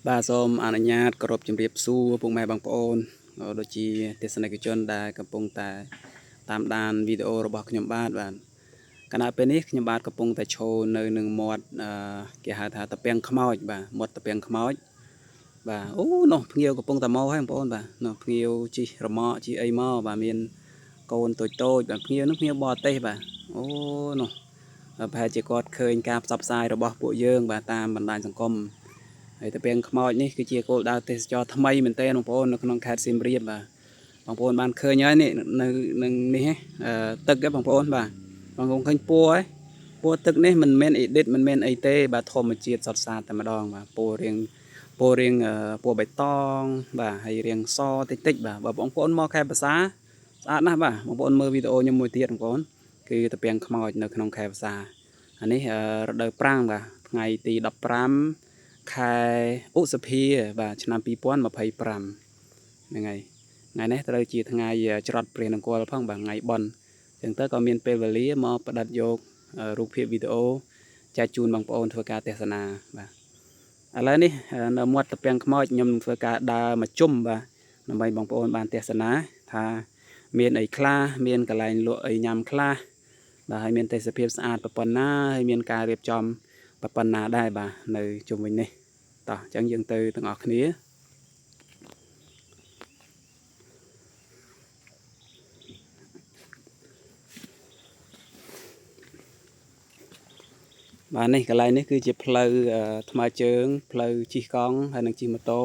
បាទសូមអនុញ្ញាតគោរពជម្រាបសួរពុកម៉ែបងប្អូនក៏ដូចជាទស្សនិកជនដែលកំពុងតែតាមដានវីដេអូរបស់ខ្ញុំបាទបាទខណៈពេលនេះខ្ញុំបាទកំពុងតែឈរនៅនឹងមាត់គេហៅថាតាពាំងខ្មោចបាទមាត់តាពាំងខ្មោចបាទអូនោះភ្ញៀវកំពុងតែមកហើយបងប្អូនបាទនោះភ្ញៀវជិះរមាក់ជិះអីមកបាទមានកូនតូចតូចបាទភ្ញៀវនោះភ្ញៀវបរទេសបាទអូនោះប្រហែលជាគាត់ឃើញការផ្សព្វផ្សាយរបស់ពួកយើងបាទតាមបណ្ដាញសង្គម ហើយតាពាំងខ្មោចនេះគឺជាគោលដៅទេសចរថ្មីមែនទែនបងប្អូននៅក្នុងខេត្តសៀមរាបបាទបងប្អូនបានឃើញហើយនេះនៅនឹងនេះទឹកហ៎បងប្អូនបាទបងប្អូនឃើញពណ៌ហ៎ពណ៌ទឹកនេះមិនមែន edit មិនមែនអីទេបាទធម្មជាតិសុទ្ធសាធតែម្ដងបាទពណ៌រៀងពណ៌រៀងពណ៌បៃតងបាទហើយរៀងសតិចតិចបាទបើបងប្អូនមកខេត្តភាសាស្អាតណាស់បាទបងប្អូនមើលវីដេអូខ្ញុំមួយទៀតបងប្អូនគឺតាពាំងខ្មោចនៅក្នុងខេត្តភាសាអានេះរដូវប្រាំងបាទថ្ងៃទី15ខែឧសភាបាទឆ្នាំ2025ហ្នឹងហើយថ្ងៃនេះត្រូវជាថ្ងៃច្រត់ព្រះនង្គ័លផងបាទថ្ងៃបុណ្យអញ្ចឹងទៅក៏មានពេលវេលាមកផ្ដិតយករូបភាពវីដេអូចែកជូនបងប្អូនធ្វើការទស្សនាបាទឥឡូវនេះនៅមាត់តាពាំងខ្មោចខ្ញុំនឹងធ្វើការដើរមកជុំបាទដើម្បីបងប្អូនបានទស្សនាថាមានអីខ្លះមានកន្លែងលក់អីញ៉ាំខ្លះបាទហើយមានទេសភាពស្អាតប៉ុណ្ណាហើយមានការរៀបចំប៉ុណ្ណាដែរបាទនៅជុំវិញនេះតោះអញ្ចឹងយើងទៅទាំងអស់គ្នាបាទនេះកន្លែងនេះគឺជាផ្លូវថ្មើរជើងផ្លូវជិះកង់ហើយនិងជិះម៉ូតូ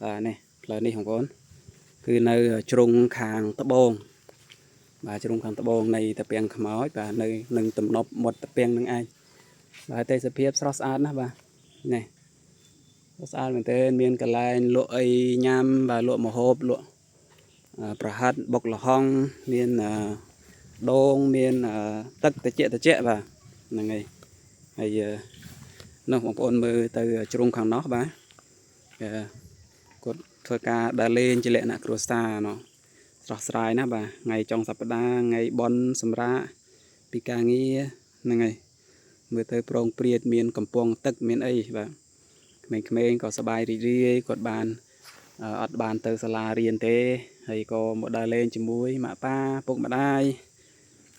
បាទនេះផ្លូវនេះបងប្អូនគឺនៅជ្រុងខាងត្បូងបាទជ្រុងខាងត្បូងនៃតាពាំងខ្មោចបាទនៅនឹងទំនប់មាត់តាពាំងនឹងឯងបាទទេសភាពស្រស់ស្អាតណាស់បាទនេះស្អាតមែនទែនមានកន្លែងលក់អីញ៉ាំបាទលក់ម្ហូបលក់ប្រហិតបុកល្ហុងមានដូងមានទឹកត្រជាក់ត្រជាក់បាទហ្នឹងហើយហើយនោះបងប្អូនមើលទៅជ្រុងខាងនោះបាទគាត់ធ្វើការដើរលេងជាលក្ខណៈគ្រួសារនោះស្រស់ស្រាយណាស់បាទថ្ងៃចុងសប្តាហ៍ថ្ងៃបុណ្យសម្រាកពីការងារហ្នឹងហើយមើលទៅប្រងព្រាតមានកំពង់ទឹកមានអីបាទក្មេងៗក៏សប្បាយរីករាយគាត់បានអត់បានទៅសាលារៀនទេហើយក៏មកដើរលេងជាមួយម៉ាក់ប៉ាពុកម្ដាយ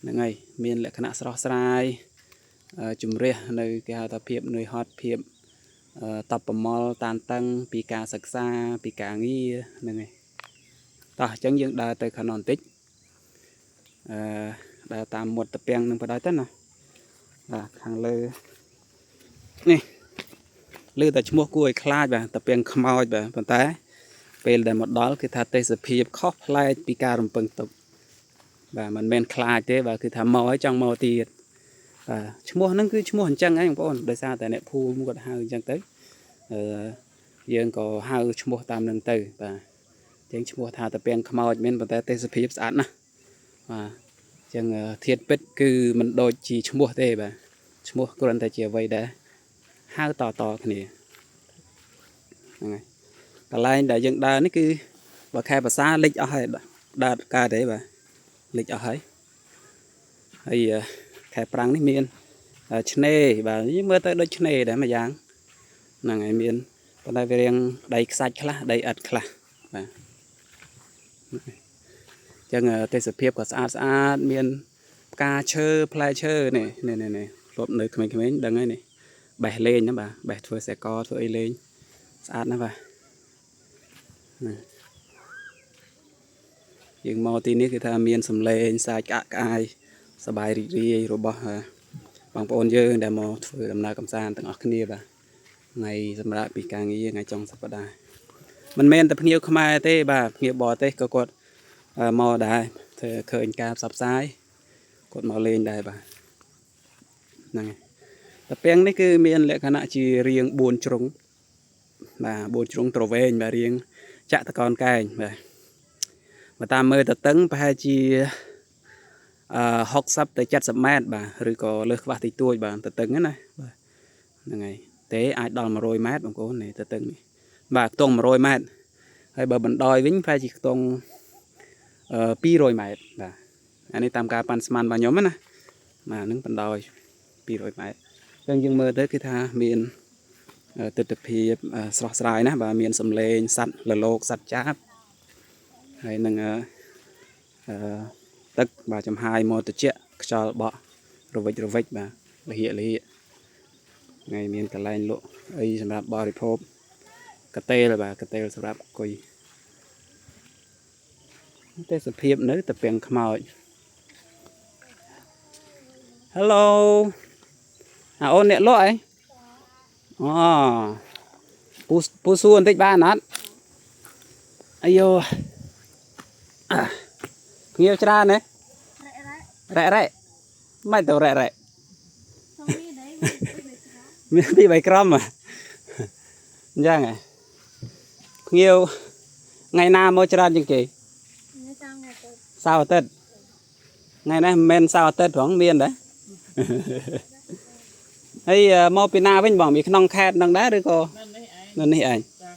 ហ្នឹងហើយមានលក្ខណៈស្រស់ស្រាយជំរះនៅគេហៅថាភាពនឿយហត់ភាពតបប្រមល់តានតឹងពីការសិក្សាពីការងារហ្នឹងហើយតោះអញ្ចឹងយើងដើរទៅខាងនោះបន្តិចអឺដើរតាមមាត់តាពាំងនឹងបដិទៅណាបាទខាងលើនេះឮតែឈ្មោះគួរឲ្យខ្លាចបាទតាពាំងខ្មោចបាទប៉ុន្តែពេលដែលមកដល់គឺថាទេសភាពខុសប្លែកពីការរំពឹងទុកបាទមិនមែនខ្លាចទេបាទគឺថាមកឲ្យចង់មកទៀតបាទឈ្មោះហ្នឹងគឺឈ្មោះអញ្ចឹងឯងបងប្អូនដោយសារតែអ្នកភូមិគាត់ហៅអញ្ចឹងទៅអឺយើងក៏ហៅឈ្មោះតាមនឹងទៅបាទអញ្ចឹងឈ្មោះថាតាពាំងខ្មោចមែនប៉ុន្តែទេសភាពស្អាតណាស់បាទអញ្ចឹងធាតុពិតគឺមិនដូចជាឈ្មោះទេបាទឈ្មោះគ្រាន់តែជាអ្វីដែលហៅតតគ្នាហ្នឹងហើយកន្លែងដែលយើងដើរនេះគឺបើខែភាសាលិចអស់ហើយដើរកើតទេបាទលិចអស់ហើយហើយខែប្រាំងនេះមានឆ្នេរបាទយើងមើលទៅដូចឆ្នេរដែរមួយយ៉ាងហ្នឹងហើយមានប៉ុន្តែវារៀងដីខ្សាច់ខ្លះដីឥដ្ឋខ្លះបាទអញ្ចឹងទេសភាពក៏ស្អាតស្អាតមានផ្កាឈើផ្លែឈើនេះនេះនេះធ្លាប់នៅក្មេងៗដឹងហើយនេះបេះលេងណាបាទបេះធ្វើខ្សែកធ្វើអីលេងស្អាតណាស់បាទយើងមកទីនេះគឺថាមានសំឡេងសាច់ក្អាកក្អាយសប្បាយរីករាយរបស់បងប្អូនយើងដែលមកធ្វើដំណើរកម្សាន្តទាំងអស់គ្នាបាទថ្ងៃសម្រាប់ពីការងារថ្ងៃចុងសប្តាហ៍មិនមែនតែភ្ញៀវខ្មែរទេបាទភ្ញៀវបរទេសក៏គាត់មកដែរធ្វើឃើញការផ្សព្វផ្សាយគាត់មកលេងដែរបាទហ្នឹងហើយតាពាំងនេះគឺមានលក្ខណៈជារាង4ជ្រុងបាទ4ជ្រុងទ្រវែងបាទរាងចតុកោណកែងបាទបើតាមមើលទៅតឹងប្រហែលជា60ទៅ70ម៉ែត្របាទឬក៏លើសខ្វះតិចតួចបាទទៅតឹងណាបាទហ្នឹងហើយទេអាចដល់100ម៉ែត្របងប្អូននេះទៅតឹងនេះបាទខ្ទង់100ម៉ែត្រហើយបើបណ្ដោយវិញប្រហែលជាខ្ទង់200ម៉ែត្របាទអានេះតាមការប៉ាន់ស្មានរបស់ខ្ញុំណាបាទហ្នឹងបណ្ដោយ200ម៉ែត្រអញ្ចឹងយើងមើលទៅគឺថាមាន ទស្សនភាពស្រស់ស្រាយណាស់បាទមានសំឡេងសัตว์លលោកសัตว์ចាបហើយនឹងអឺអឺទឹកបាទចំហាយមកត្រជាក់ខ្យល់បក់រវិចរវិចបាទលហៀកលហៀកថ្ងៃមានកន្លែងលក់អីសម្រាប់បរិភោគកតេលបាទកតេលសម្រាប់អង្គុយទេសភាពនៅតាពាំងខ្មោច Hello អាអូនអ្នកលក់អីអូពូពូសួរបន្តិចបានអត់អាយ៉ូអាភ្ញៀវច្រើនទេ រ៉ែរ៉ែ រ៉ែរ៉ែមិនទៅរ៉ែរ៉ែ សុំនេះដែរមានពីរបីមានពីរបីក្រុមក្រុមហ៎អញ្ចឹងហ៎ភ្ញៀវថ្ងៃណាមកច្រើនជាងគេ នេះតាមមកទៅ សៅរ៍អាទិត្យថ្ងៃនេះមិនមែនសៅរ៍អាទិត្យផងមានដែរ ហើយមកពីណាវិញបងពីក្នុងខេត្តហ្នឹងដែរឬក៏ នៅនេះឯងនៅនេះឯង ចា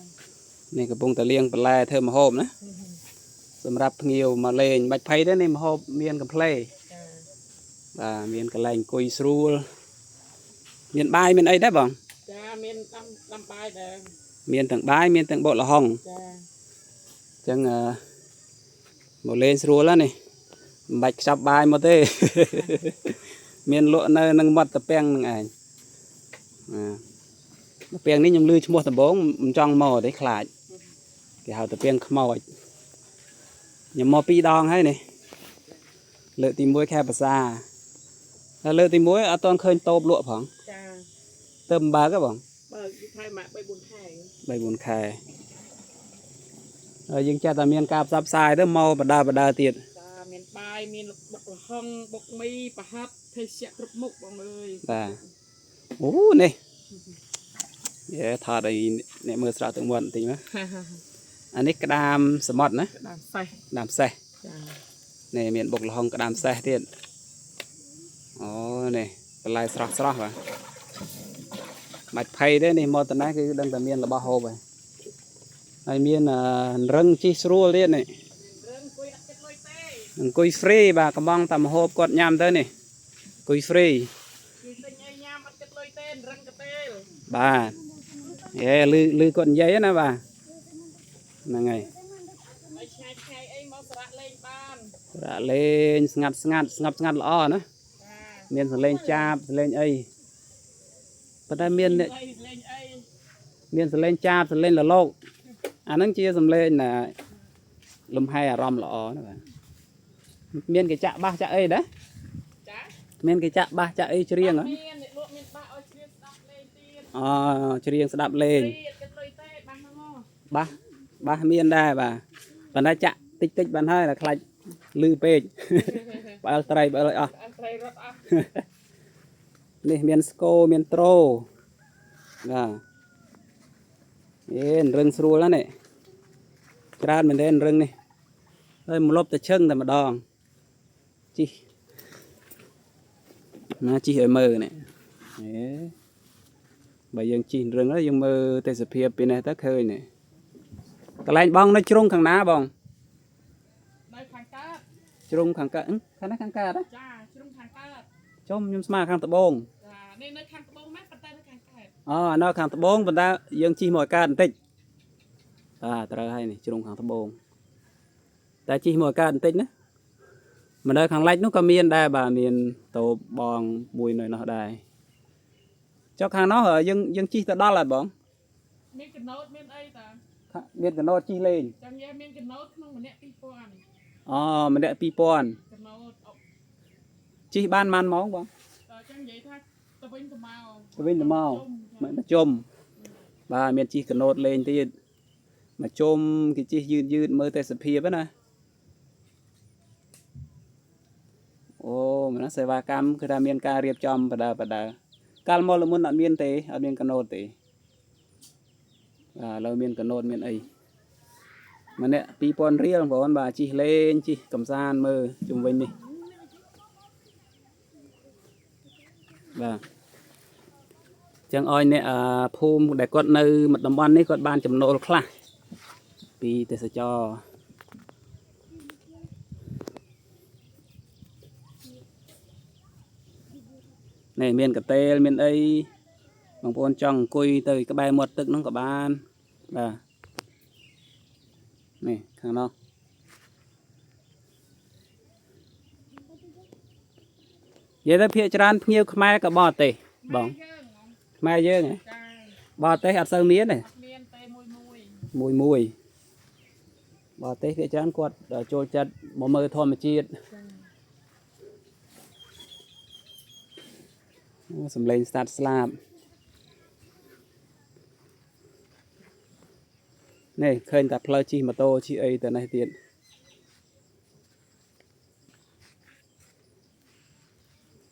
នេះកំពុងតែលាងបន្លែធ្វើម្ហូបណាសម្រាប់ភ្ញៀវមកលេងបាច់ភ័យទេនេះម្ហូបមានកំ pl េ ចា បាទមានកន្លែងអង្គុយស្រួលមានបាយមានអីដែរបង ចាមានដាំដាំបាយដែរ មានទាំងបាយមានទាំងបុកល្ហុង ចា អញ្ចឹងអឺមកលេងស្រួលហើយនេះមិនបាច់ខ្ចប់បាយមកទេ មានលក់នៅនឹងមាត់តាពាំងនឹងឯងបាទតាពាំងនេះខ្ញុំឮឈ្មោះដំបងមិនចង់មកទេខ្លាចគេហៅតាពាំងខ្មោចខ្ញុំមកពីរដងហើយនេះលើកទី1ខែប្រសាហើយលើកទី1អត់ទាន់ឃើញតូបលក់ផង ចា ទៅបំបើកហ៎បង បើយូរថៃម៉ាក់3 4ខែ 3 4ខែហើយយើងចេះតែមានការផ្សព្វផ្សាយទៅមកបដាបដាទៀត ចាមានបាយមានបុកល្ហុងបុកមីប្រហិតភេសជ្ជៈគ្រប់មុខបងអើយ បាទអូនេះយេថតឲ្យអ្នកមើលស្រស់ទឹកមាត់បន្តិចមកអានេះក្តាមសមុទ្រណា ដាំសេះ ក្តាមសេះ ចា នេះមានបុកល្ហុងក្តាមសេះទៀតអូនេះបន្លែស្រស់ស្រស់បាទបាច់ភ័យទេនេះមកតាណាគឺដឹងតែមានរបស់ហូបហើយហើយមានអឺរឹងជីស្រួលទៀតនេះ រឿងអង្គុយអត់គិតលុយទេ អង្គុយ free បាទកំងតាមហូបគាត់ញ៉ាំទៅនេះអង្គុយ free គឺទិញអីញ៉ាំអត់គិតលុយទេរឹងកទេល បាទយេលឺលឺគាត់និយាយណាបាទហ្នឹងហើយ ហើយឆ្ងាយឆ្ងាយអីមកសារៈលេងបាន រ៉ាលេងស្ងាត់ស្ងាត់ស្ងប់ស្ងាត់ល្អណា ចា មានសលេងចាបសលេងអីប៉ុន្តែមានអ្នក អីលេងអី មានសលេងចាបសលេងលលោកអាហ្នឹងជាសំលេងណាលំហែអារម្មណ៍ល្អណាបាទមានគេចាក់បាសចាក់អីដែរ ចា មានគេចាក់បាសចាក់អីច្រៀងហ៎ មានអ្នកលក់មានបាក់ឲ្យជ្រៀងស្ដាប់លេងទៀត អូច្រៀងស្ដាប់លេង ព្រីអត់គិតលុយទេបាសហ្នឹងហ៎ បាសបាសមានដែរបាទប៉ុន្តែចាក់តិចតិចបានហើយតែខ្លាចលឺពេក ផ្អើលត្រីផ្អើលឲ្យអស់ អត់ត្រីរត់អស់ នេះមានស្គរមានត្រូបាទអេរឹងស្រួលណាស់នេះច្រើនមែនទេរឹងនេះហើយមលប់តែឈឹងតែម្ដងជីណាជីឲ្យមើលនេះអេបើយើងជីរឹងហើយយើងមើលទេសភាពពីនេះទៅឃើញនេះកន្លែងបងនៅជ្រុងខាងណាបង នៅខាងកើត ជ្រុងខាងកើតអឺខាងណាខាងកើតហ៎ ចាជ្រុងខាងកើត ចុំខ្ញុំស្មើខាងត្បូង ចានេះនៅខាងត្បូងមែនប៉ុន្តែនៅខាងកើត អូនៅខាងត្បូងប៉ុន្តែយើងជិះមកឲ្យកើតបន្តិចបាទត្រូវហើយនេះជ្រុងខាងត្បូងតែជិះមកឲ្យកើតបន្តិចណាមិននៅខាងលិចនោះក៏មានដែរបាទមានតូបបងមួយនៅនោះដែរចុះខាងនោះយើងយើងជិះទៅដល់អត់បង មានកណោតមានអីតា ខាងមានកណោតជិះលេង ចាំយាមានកណោតក្នុងម្នាក់2000 អូម្នាក់2000 កណោតអុក ជិះបានប៉ុន្មានម៉ោងបង តើចាំនិយាយថាទៅវិញទៅមក ទៅវិញទៅមក មកមកជុំបាទមានជិះកណោតលេងទៀតមកជុំគេជិះយឺតយឺតមើលទេសភាពហ្នឹងណាអូមិនណាសេវាកម្មគឺថាមានការរៀបចំបដើបដើកាលមកលមុនអត់មានទេអត់មានកណោតទេបាទឥឡូវមានកណោតមានអីម្នាក់2000រៀលបងប្អូនបាទជិះលេងជិះកំសាន្តមើលជុំវិញនេះបាទ ចឹងឲ្យអ្នកអឺភូមិដែលគាត់នៅមួយតំបន់នេះគាត់បានចំណូលខ្លះពីទេសចរនេះមានកតេលមានអី បងប្អូនចង់អង្គុយទៅក្បែរមាត់ទឹកហ្នឹងក៏បានបាទនេះខាងនោះនិយាយទៅភាគច្រើនភ្ញៀវខ្មែរក៏បរទេសបង យើងហ្មង ខ្មែរយើងហ៎ ចា បរទេសអត់សូវមានទេ អត់មានទេមួយមួយ មួយមួយបរទេសភាគច្រើនគាត់ចូលចិត្តមកមើលធម្មជាតិអូសំឡេងស្តាត់ស្លាបនេះឃើញតែផ្លូវជិះម៉ូតូជិះអីទៅនេះទៀត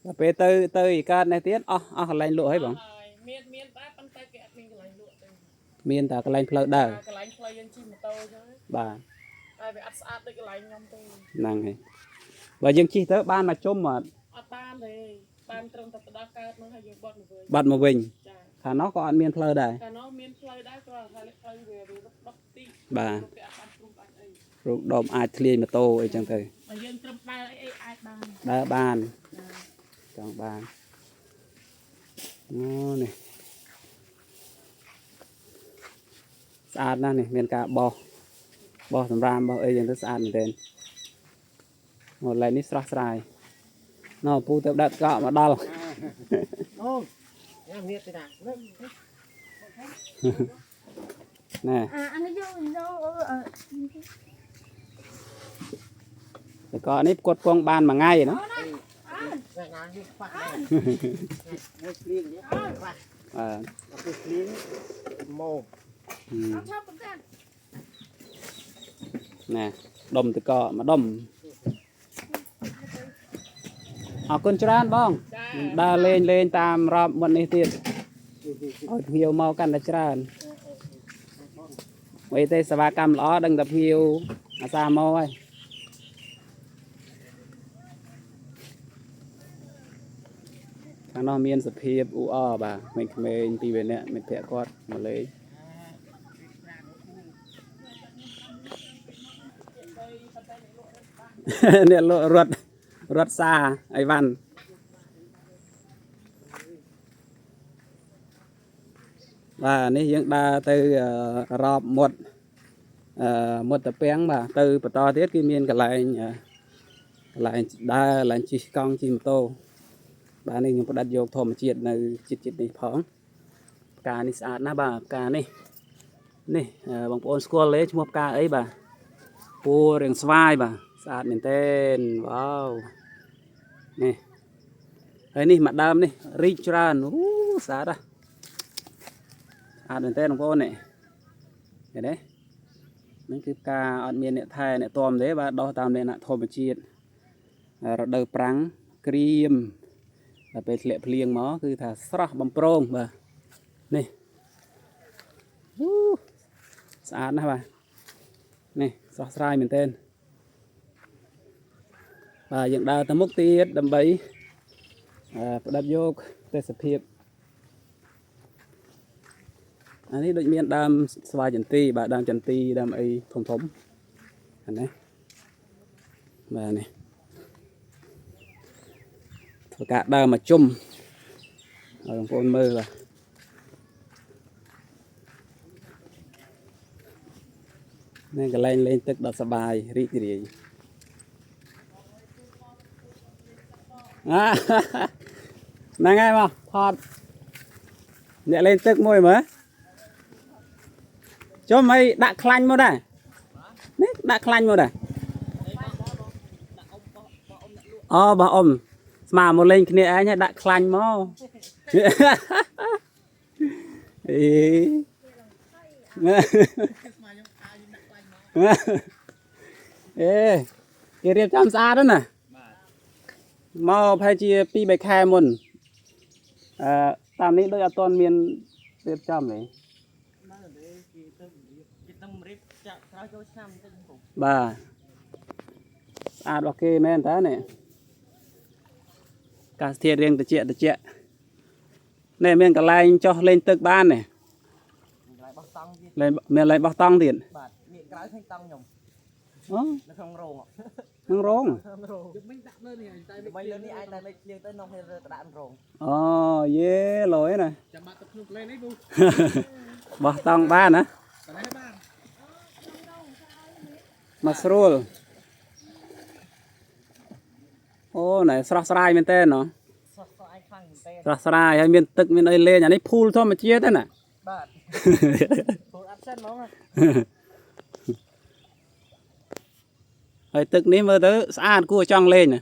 ដល់ពេលទៅទៅឯកើតនេះទៀតអស់អស់កន្លែងលក់ហើយបង ហើយមានមានដែរប៉ុន្តែគេអត់មានកន្លែងលក់ទេ មានតែកន្លែងផ្លូវដើរ កន្លែងផ្លូវយើងជិះម៉ូតូអញ្ចឹង បាទ តែវាអត់ស្អាតដូចកន្លែងខ្ញុំទេ ហ្នឹងហើយបើយើងជិះទៅបានមកជុំអត់ អត់បានទេបានត្រឹមតែទៅដល់កើតនោះហើយយើងបត់មកវិញ បាត់មកវិញ ចា ខាងនោះក៏អត់មានផ្លូវដែរ កាលនោះមានផ្លូវដែរគ្រាន់តែផ្លូវវាវាដុកទី បាទ វាអត់បានព្រមបានអី រោគដុំអាចធ្លាយម៉ូតូអីចឹងទៅ បើយើងត្រឹមដើរអីអីអាចបាន ដើរបាន ចា ចង់បានអូនេះស្អាតណាស់នេះមានការបោះបោះសម្រាមបោះអីចឹងទៅស្អាតមែនទែនមកកន្លែងនេះស្រស់ស្រាយណ៎ពូទៅដាក់កក់មកដល់ អូញ៉ាំនេះទៅណា ណែ អាអានេះយកយកអឺ តកនេះផ្គត់ផ្គង់បានមួយថ្ងៃណា ណាណានេះខ្វះដែរមួយភ្លៀងនេះខ្វះ បាទ ដល់ពេលភ្លៀងមក ហឹម អត់ឆាប់កំតា ណែដុំតកមកដុំអរគុណច្រើនបង ចា ដើរលេងលេងតាមរอบមុននេះទៀតឲ្យភ្ញៀវមកកាន់តែច្រើនអ្វីទេសេវាកម្មល្អដឹងតែភ្ញៀវអាសាមកហើយខាងនោះមានសភាពអ៊ូអរបាទក្មេងៗពីរនាក់មិត្តភក្តិគាត់មកលេង អ្នកលក់រត់រត់សារអីវ៉ាន់បាទនេះយើងដើរទៅរอบមុតមុតតាពាំងបាទទៅបន្តទៀតគឺមានកន្លែងកន្លែងដើរកន្លែងជិះកង់ជិះម៉ូតូបាទនេះខ្ញុំផ្ដិតយកធម្មជាតិនៅជាតិជាតិនេះផងផ្កានេះស្អាតណាស់បាទផ្កានេះនេះបងប្អូនស្គាល់ទេឈ្មោះផ្កាអីបាទពូរៀងស្វាយបាទស្អាតមែនទែនវ៉ាវនេះហើយនេះមួយដើមនេះរីកច្រើនអូស្អាតណាស់ស្អាតមែនទែនបងប្អូននេះឃើញទេហ្នឹងគឺផ្កាអត់មានអ្នកថែអ្នកទាំទេបាទដោះតាមលក្ខណៈធម្មជាតិរដូវប្រាំងក្រៀមដល់ពេលធ្លាក់ភ្លៀងមកគឺថាស្រស់បំប្រងបាទនេះអូស្អាតណាស់បាទនេះស្រស់ស្រាយមែនទែនបាទយើងដើរទៅមុខទៀតដើម្បីផ្ដិតយកទេសភាពអានេះដូចមានដើមស្វាយចន្ទីបាទដើមចន្ទីដើមអីធំធំអានេះបាទនេះធ្វើការដើរមកជុំឲ្យបងប្អូនមើលបាទនេះកន្លែងលេងទឹកដ៏សប្បាយរីករាយអា ហ្នឹងហើយមកថតអ្នកលេងទឹកមួយមើលចុះមិនដាក់ខ្លាញ់មកដែរនេះដាក់ខ្លាញ់មកដែរអូបោះអ៊ំស្មាមកលេងគ្នាឯងហើយដាក់ខ្លាញ់មក អេ អេគេរៀបចំស្អាតហ្នឹងណាមកប្រហែលជា2 3ខែមុនអឺតាមនេះដូចអត់ទាន់មានរៀបចំទេ បាទគេទៅគេទៅរៀបចាក់ក្រោយចូលឆ្នាំទៅពូ បាទស្អាតរបស់គេមែនតើនេះកាសធាតុរៀងត្រជាក់ត្រជាក់នេះមានកន្លែងចុះលេងទឹកបាននេះ កន្លែងបោះតង់ទៀត លេងមានកន្លែងបោះតង់ទៀត បាទនេះក្រៅឃើញតង់ខ្ញុំ អូ នៅក្នុងរោង ក្នុងរោង យកមិញដាក់លើនេះតែ មិនលើនេះអាចតែមេឃភ្លៀងទៅនំឲ្យរើទៅដាក់រង អូយេលយណា ចាំបាក់ទឹកក្នុងកលែនេះពូ បោះតង់បានណា តែនេះបាន មកស្រួលអូណែស្រស់ស្រាយមែនតើណោះ សោះសោះឯងខ្លាំងមែនទេ ស្រស់ស្រាយហើយមានទឹកមានអីលេងអានេះភូលធម្មជាតិទេណា បាទពូអត់សិនហ្មង ហើយទឹកនេះមើលទៅស្អាតគួរចង់លេងណា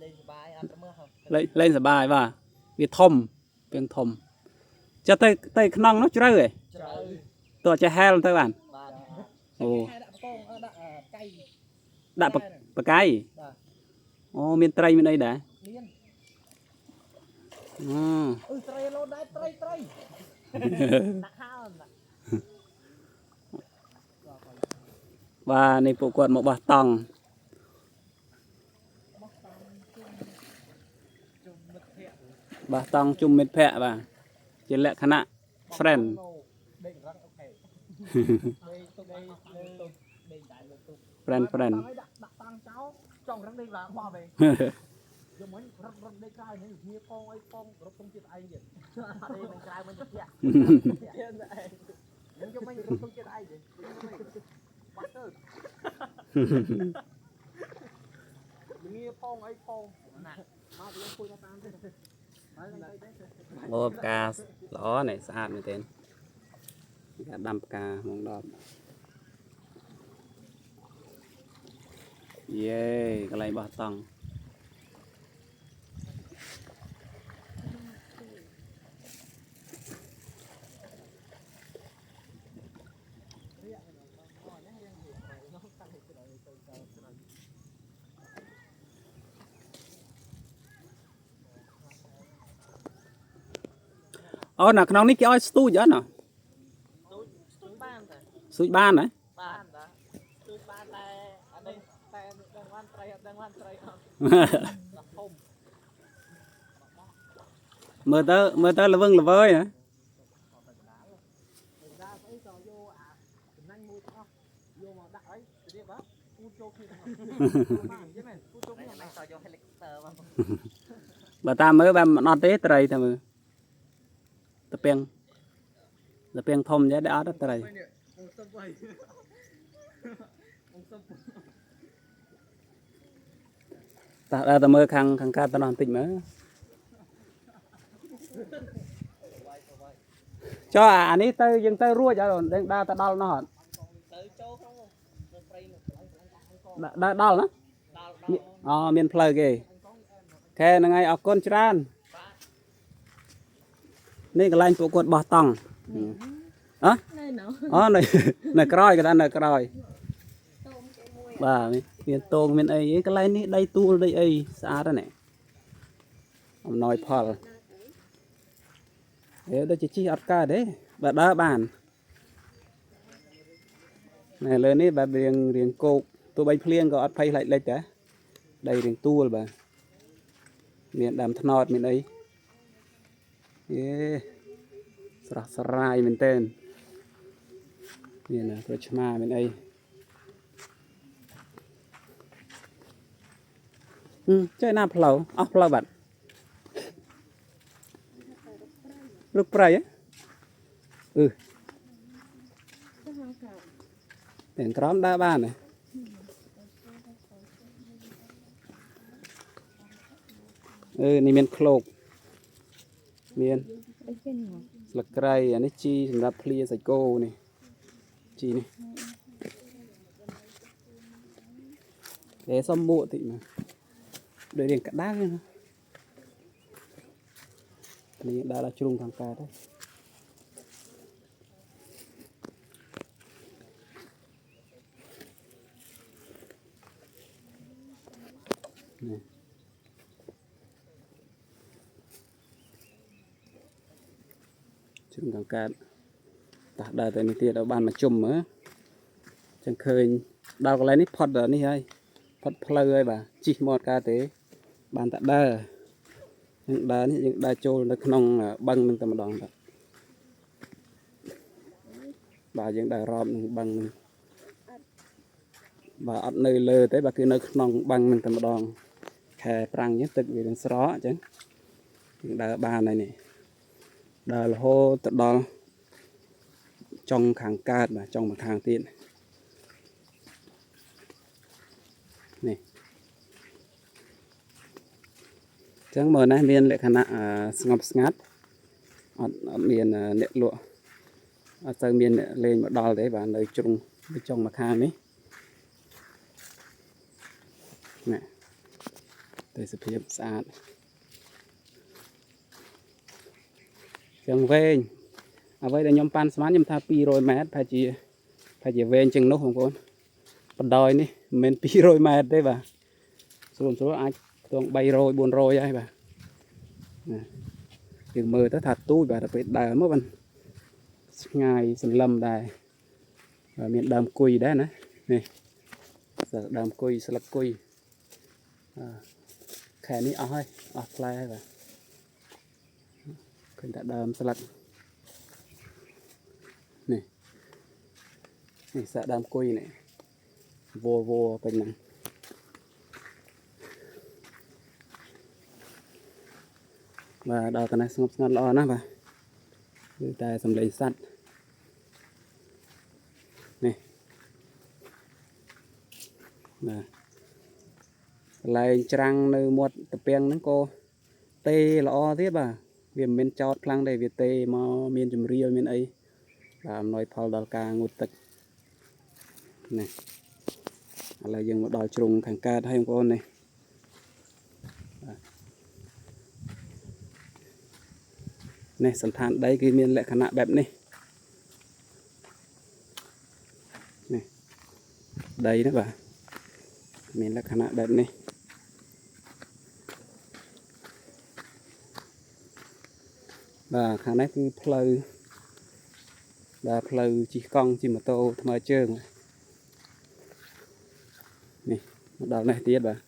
លេងសបាយអត់ទៅមើលហ៎ លេងលេងសប្បាយបាទវាធំពីងធំចុះទៅទៅក្នុងនោះជ្រៅហ៎ ជ្រៅ តោះចេះហែលទៅបាន បាទ អូ ខែដាក់បកងដាក់កៃ ដាក់បបកាយ បាទ អូមានត្រីមានអីដែរ មាន អូ អឺត្រីលោដែរត្រីត្រីដាក់ខោណា បាទនេះពួកគាត់មកបោះតង់បោះតង់ជុំមិត្តភ័ក្តិបាទជាលក្ខណៈ friend ដេករឹង OK ដេកទុកដេកលើទុកដេកដែរលើទុក friend friend ដាក់ដាក់តាំងចោលចង់រឹងដេកឡើងបោះវិញយកមិញរត់រត់ដេកក្រោយនេះគ្នាកងអីកងរត់ទុំជាតិឯងទៀតអត់ទេមិនក្រៅមិនជានឹងយកមិញរត់ទុំជាតិឯងទេបាត់ទៅងាផងអីផងណាមកយើងគួយមកតាមទេ អូផ្កាល្អនេះស្អាតមែនទែនគេដាំផ្កាហ្មងដល់យេកន្លែងបោះតង់អូនៅក្នុងនេះគេឲ្យស្ទូចអត់ណ៎ ស្ទូចបានតា ស្ទូចបានណា បានតាស្ទូចបានតែអត់ដឹងតែដឹងបានត្រីអត់ដឹងបានត្រីអត់ធំ មើលទៅមើលទៅល្វឹងល្វើយណា ដាក់ស្អីក៏យកអាចំណេញមួយទាំងអស់យកមកដាក់អីទៅទៀតបាទគូចូលគ្នាទាំងអស់បានយល់មែនគូចូលគ្នាហ្នឹងតយក helicopter មក បើតាមមើលបែបមិនអត់ទេត្រីតែមើលតាពីងតាពីងធំចេះតែអត់ទេត្រី ងសុំໄວងសុំ តោះដើរទៅមើលខាងខាងកើតទៅនោះបន្តិចមើលចុះអានេះទៅយើងទៅរួចអត់យើងដើរទៅដល់នោះអត់ ទៅចូលក្នុងនៅព្រៃនោះកន្លែងដាក់អង្គ ដើរដល់ណា ដល់ដល់ អូមានផ្លូវគេខែហ្នឹងហើយអរគុណច្រើននេះកន្លែងពួកគាត់បោះតង់អ នៅណោះ អូនៅនៅក្រោយគេថានៅក្រោយបាទមានតងមានអីកន្លែងនេះដីទួលដីអីស្អាតណាស់អំណោយផលអេដូចជាជីអត់កើតទេបើដើរបាននៅលើនេះបែបរៀងរៀងគោកទោះបីភ្លៀងក៏អត់ភ័យខ្លាចលិចដែរដីរៀងទួលបាទមានដើមថ្នោតមានអីយេស្រស់ស្រាយមែនទែន មានក្រូចឆ្មាមានអីហឹមចេះណាផ្លូវអស់ផ្លូវបាត់រុកព្រៃហ៎អឺតែក្រោមដើរបានហ៎អឺនេះមានឃ្លោកមាន អីគេនេះ ស្លឹកគ្រៃអានេះជីសម្រាប់ភ្លាសាច់គោនេះជីនេះតែសុំមួកតិចមកដូចរៀងក្តៅណានេះដើរដល់ជ្រុងខាងកើតហើយនេះជ្រុងខាងកើតតោះដើរទៅនេះទៀតឲ្យបានមកជុំមើលចឹងឃើញដល់កន្លែងនេះផុតដល់នេះហើយផុតផ្លូវហើយបាទជីកមកអត់កើតទេបានតែដើរយើងដើរនេះយើងដើរចូលនៅក្នុងបឹងនឹងតែម្ដងបាទបាទយើងដើររอบនឹងបឹងនឹង បាទអត់នៅលើទេបាទគឺនៅក្នុងបឹងហ្នឹងតែម្ដងខែប្រាំងអញ្ចឹងទឹកវានឹងស្រកអញ្ចឹងយើងដើរបានហើយនេះដើររហូតទៅដល់ចុងខាងកើតបាទចុងម្ខាងទៀតនេះអញ្ចឹងមើលនេះមានលក្ខណៈស្ងប់ស្ងាត់អត់អត់មានអ្នកលក់អត់ទៅមានអ្នកលេងមកដល់ទេបាទនៅជ្រុងនៅចុងម្ខាងនេះណាទេសភាពស្អាតចឹងវែងអ្វីដែលខ្ញុំប៉ាន់ស្មានខ្ញុំថា200ម៉ែត្រប្រហែលជាប្រហែលជាវែងជាងនោះបងប្អូនបណ្ដោយនេះមិនមែន200ម៉ែត្រទេបាទស្រួលស្រួលអាចខ្ទង់300 400ហើយបាទណាយើងមើលទៅថាទូចបាទដល់ពេលដើរមកបាទឆ្ងាយសន្លឹមដែរបាទមានដើមគុយដែរណានេះដើមគុយស្លឹកគុយខែនេះអស់ហើយអស់ផ្លែហើយបាទឃើញតែដើមស្លឹកនេះនេះសាក់ដើមគុយនេះវវពេញហ្នឹងបាទដល់កណ្នេះស្ងប់ស្ងាត់ល្អណាស់បាទគឺតែសំឡេងសត្វនេះបាទកន្លែងច្រាំងនៅមាត់តាពាំងហ្នឹងក៏ទេល្អទៀតបាទវាមិនមែនចោតខ្លាំងទេវាទេមកមានជំរាលមានអីបាទអំណោយផលដល់ការងូតទឹកនេះឥឡូវយើងមកដល់ជ្រុងខាងកើតហើយបងប្អូននេះនេះសន្តានដីគឺមានលក្ខណៈបែបនេះនេះដីណាបាទមានលក្ខណៈបែបនេះបាទខាងនេះគឺផ្លូវបាទផ្លូវជិះកង់ជិះម៉ូតូថ្មើរជើងនេះមកដល់នេះទៀតបាទ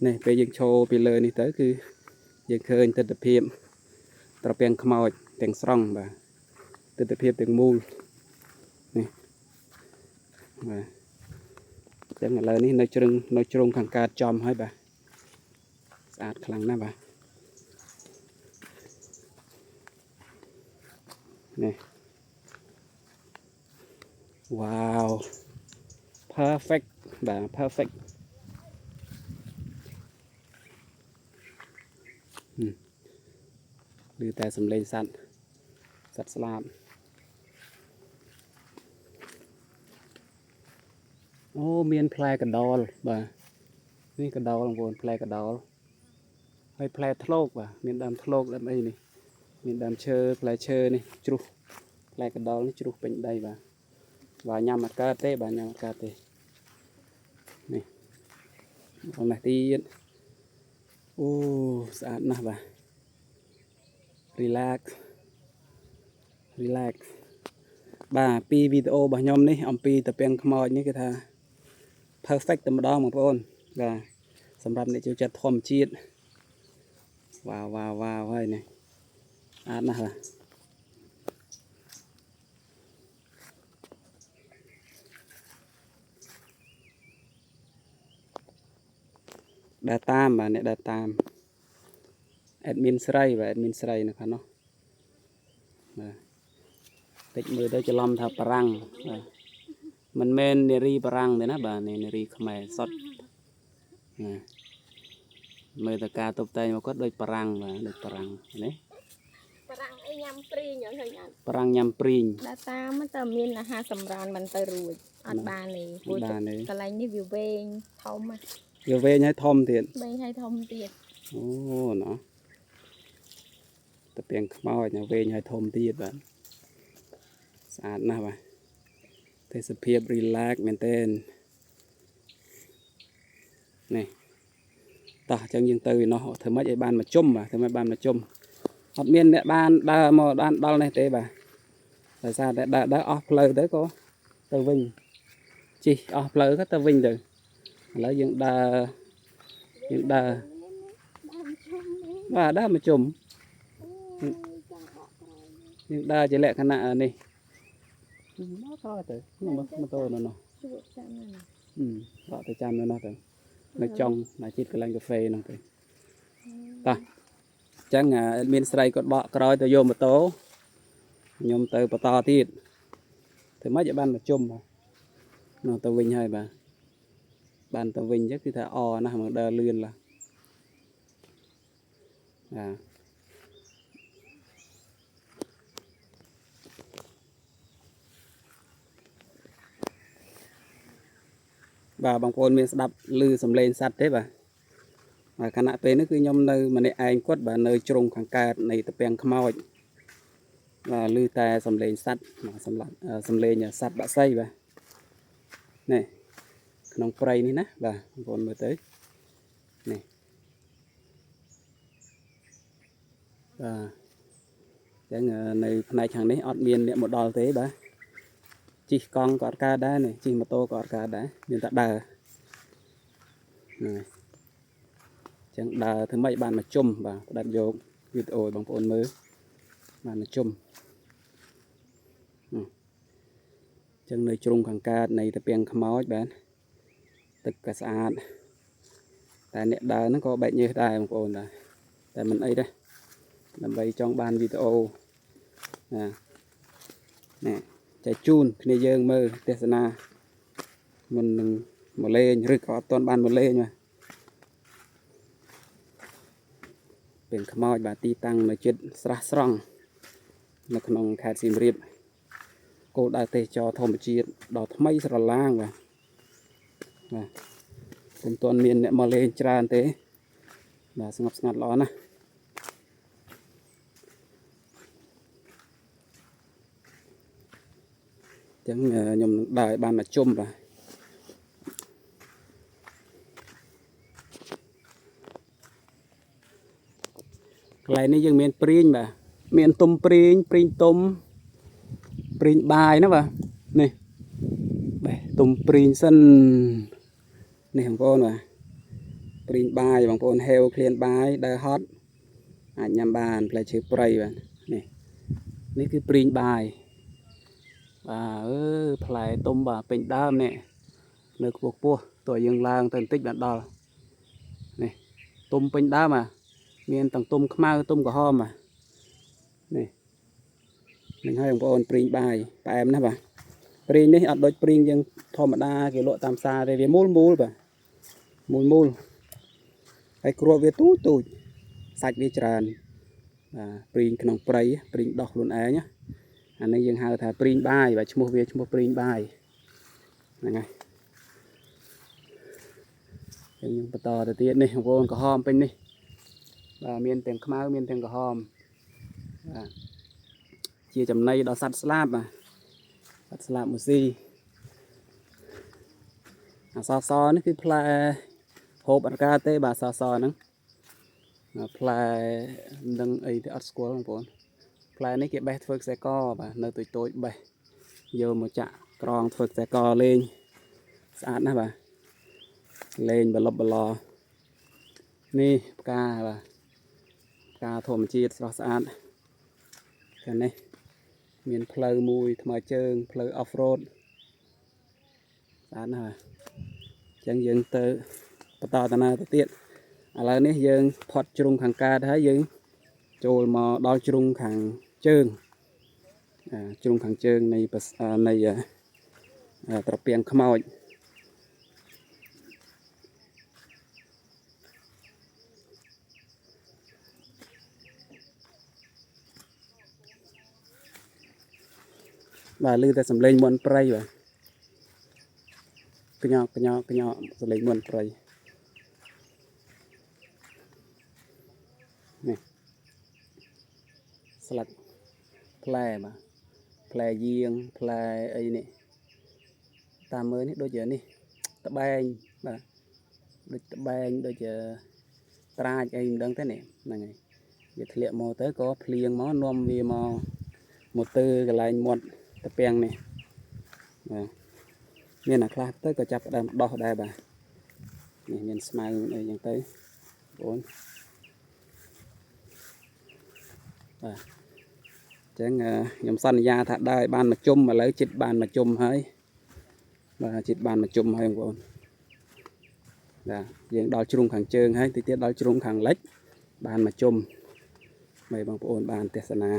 នេះពេលយើងឈរពីលើនេះទៅគឺយើងឃើញទិដ្ឋភាពត្រពាំងខ្មោចទាំងស្រុងបាទទិដ្ឋភាពទាំងមូលនេះបាទអញ្ចឹងឥឡូវនេះនៅជ្រុងនៅជ្រុងខាងកើតចំហើយបាទស្អាតខ្លាំងណាស់បាទនេះវ៉ាវ perfect បាទ perfect ឬតែសំឡេងសត្វសត្វស្លាបអូមានផ្លែកណ្ដុរបាទនេះកណ្ដុរបងប្អូនផ្លែកណ្ដុរហើយផ្លែធ្លោកបាទមានដើមធ្លោកដើមអីនេះមានដើមឈើផ្លែឈើនេះជ្រុះផ្លែកណ្ដុរនេះជ្រុះពេញដីបាទបាទញ៉ាំអត់កើតទេបាទញ៉ាំអត់កើតទេនេះបងនេះទៀតអូស្អាតណាស់បាទ relax relax បាទពីវីដេអូរបស់ខ្ញុំនេះអំពីតាពាំងខ្មោចនេះគឺថា perfect តែម្ដងបងប្អូនបាទសម្រាប់អ្នកចូលចិត្តធម្មជាតិវ៉ាវវ៉ាវវ៉ាវហើយនេះស្អាតណាស់បាទដើរតាមបាទអ្នកដើរតាម admin ស្រីបាទ admin ស្រីនៅខាងនោះបាទតិចមើលទៅច្រឡំថាបារាំងបាទមិនមែននារីបារាំងទេណាបាទនេះនារីខ្មែរសុទ្ធណាមើលតែការតុបតែងរបស់គាត់ដូចបារាំងបាទដូចបារាំងនេះ បារាំងអីញ៉ាំព្រីងឃើញអត់ បារាំងញ៉ាំព្រីង ដល់តាមតើមានអាហារសម្រន់មិនទៅរួចអត់បានទេព្រោះ បានទេ កន្លែងនេះវាវែងធំណា វាវែងហើយធំទៀត វែងហើយធំទៀត អូណោះតាពាំងខ្មោចណាវែងហើយធំទៀតបាទស្អាតណាស់បាទទេសភាព relax មែនទែននេះតោះអញ្ចឹងយើងទៅឯណោះធ្វើម៉េចឲ្យបានមកជុំបាទធ្វើម៉េចបានមកជុំអត់មានអ្នកបានដើរមកបានដល់នេះទេបាទដោយសារតែដើរដើរអស់ផ្លូវទៅក៏ទៅវិញជិះអស់ផ្លូវក៏ទៅវិញទៅឥឡូវយើងដើរយើងដើរ បានជុំនេះ បាទដើរមកជុំ អូយចង់បកក្រោយ យើងដើរជាលក្ខណៈនេះ មកក្រោយទៅនោះម៉ូតូនោះនោះ ជួបចាំណា ដកទៅចាំនៅនោះទៅនៅចុងណាជាតិកន្លែងកាហ្វេនោះទៅតោះអញ្ចឹងមានស្រីគាត់បកក្រោយទៅយកម៉ូតូខ្ញុំទៅបន្តទៀតធ្វើម៉េចឲ្យបានមកជុំបាទនោះទៅវិញហើយបាទបានទៅវិញអញ្ចឹងគឺថាអណាស់មកដើរលឿនឡាបាទបាទបងប្អូនមានស្ដាប់ឮសំឡេងសត្វទេបាទបាទខណៈពេលនេះគឺខ្ញុំនៅម្នាក់ឯងគាត់បាទនៅជ្រុងខាងកើតនៃត្រពាំងខ្មោចបាទឮតែសំឡេងសត្វបាទសម្រាប់សំឡេងសត្វបក្សីបាទនេះក្នុងព្រៃនេះណាបាទបងប្អូនមើលទៅនេះបាទអញ្ចឹងនៅផ្នែកខាងនេះអត់មានអ្នកមកដល់ទេបាទជិះកង់ក៏អត់កើតដែរនេះជិះម៉ូតូក៏អត់កើតដែរមានតែដើរហ្នឹងហើយអញ្ចឹងដើរធ្វើម៉េចបានមកជុំបាទផ្ដាច់យកវីដេអូឲ្យបងប្អូនមើលបានមកជុំអញ្ចឹងនៅជ្រុងខាងកើតនៃត្រពាំងខ្មោចបាទទឹកក៏ស្អាតតែអ្នកដើរហ្នឹងក៏បែកញើសដែរបងប្អូនដែរតែមិនអីទេដើម្បីចង់បានវីដេអូណានេះចែកជូនគ្នាយើងមើលទេសនាមុននឹងមកលេងឬក៏អត់ទាន់បានមកលេងបាទពេលខ្មោចបាទទីតាំងនៅជិតស្រះស្រង់នៅក្នុងខេត្តសៀមរាបគោលដៅទេសចរធម្មជាតិដ៏ថ្មីស្រឡាងបាទបាទពុំទាន់មានអ្នកមកលេងច្រើនទេបាទស្ងប់ស្ងាត់ល្អណាស់អញ្ចឹងខ្ញុំនឹងដើរឲ្យបានមកជុំបាទកន្លែងនេះយើងមានព្រីងបាទមានទុំព្រីងព្រីងទុំព្រីងបាយណាបាទនេះបេះទុំព្រីងសិននេះបងប្អូនបាទព្រីងបាយបងប្អូនហេវឃ្លានបាយដើរហត់អាចញ៉ាំបានផ្លែឈើព្រៃបាទនេះនេះគឺព្រីងបាយបាទអឺផ្លែទុំបាទពេញដើមនេះនៅខ្ពស់ខ្ពស់តើយើងឡើងទៅបន្តិចបានដល់នេះទុំពេញដើមអាមានទាំងទុំខ្មៅទុំក្រហមបាទនេះនឹងហើយបងប្អូនព្រីងបាយផ្អែមណាស់បាទព្រីងនេះអត់ដូចព្រីងយើងធម្មតាគេលក់តាមផ្សារទេវាមូលមូលបាទមូលមូលហើយគ្រាប់វាទូចទូចសាច់វាច្រើនបាទព្រីងក្នុងព្រៃព្រីងដោះខ្លួនឯងណាអានេះយើងហៅថាព្រីងបាយបាទឈ្មោះវាឈ្មោះព្រីងបាយហ្នឹងហើយខ្ញុំបន្តទៅទៀតនេះបងប្អូនក្រហមពេញនេះបាទមានទាំងខ្មៅមានទាំងក្រហមបាទជាចំណីដល់សត្វស្លាបបាទសត្វស្លាបមួយស៊ីអសសនេះគឺផ្លែហូបអត់កើតទេបាទសសហ្នឹងផ្លែមិនដឹងអីទេអត់ស្គាល់បងប្អូនផ្លែនេះគេបេះធ្វើខ្សែកបាទនៅតូចតូចបេះយកមកចាក់ក្រងធ្វើខ្សែកលេងស្អាតណាស់បាទលេងបលប់បលនេះផ្កាបាទផ្កាធម្មជាតិស្រស់ស្អាតខាងនេះមានផ្លូវមួយថ្មើរជើងផ្លូវ off road ស្អាតណាស់បាទអញ្ចឹងយើងទៅបន្តតាណាទៅទៀតឥឡូវនេះយើងផុតជ្រុងខាងកើតហើយយើងចូលមកដល់ជ្រុងខាងជើងជ្រុងខាងជើងនៃនៃត្រពាំងខ្មោចបាទឮតែសំឡេងមន់ព្រៃបាទកញ៉កកញ៉កញ៉សំឡេងមន់ព្រៃនេះស្លឹកផ្លែបាទផ្លែយាងផ្លែអីនេះតាមមើលនេះដូចជានេះត្បែងបាទដូចត្បែងដូចជាត្រាចអីមិនដឹងទេនេះហ្នឹងហើយវាធ្លាក់មកទៅក៏ភ្លៀងមកនាំវាមកមកទើកន្លែងមាត់ត្រពាំងនេះបាទមានអាខ្លះទៅក៏ចាប់ផ្ដើមដោះដែរបាទនេះមានស្មៅអីចឹងទៅបងប្អូនបាទ ចឹងខ្ញុំសន្យាថាដើរឲ្យបានមួយជុំឥឡូវចិត្តបានមួយជុំហើយបាទចិត្តបានមួយជុំហើយបងប្អូនបាទយើងដល់ជ្រុងខាងជើងហើយតិចទៀតដល់ជ្រុងខាងលិចបានមួយជុំបីបងប្អូនបានទស្សនា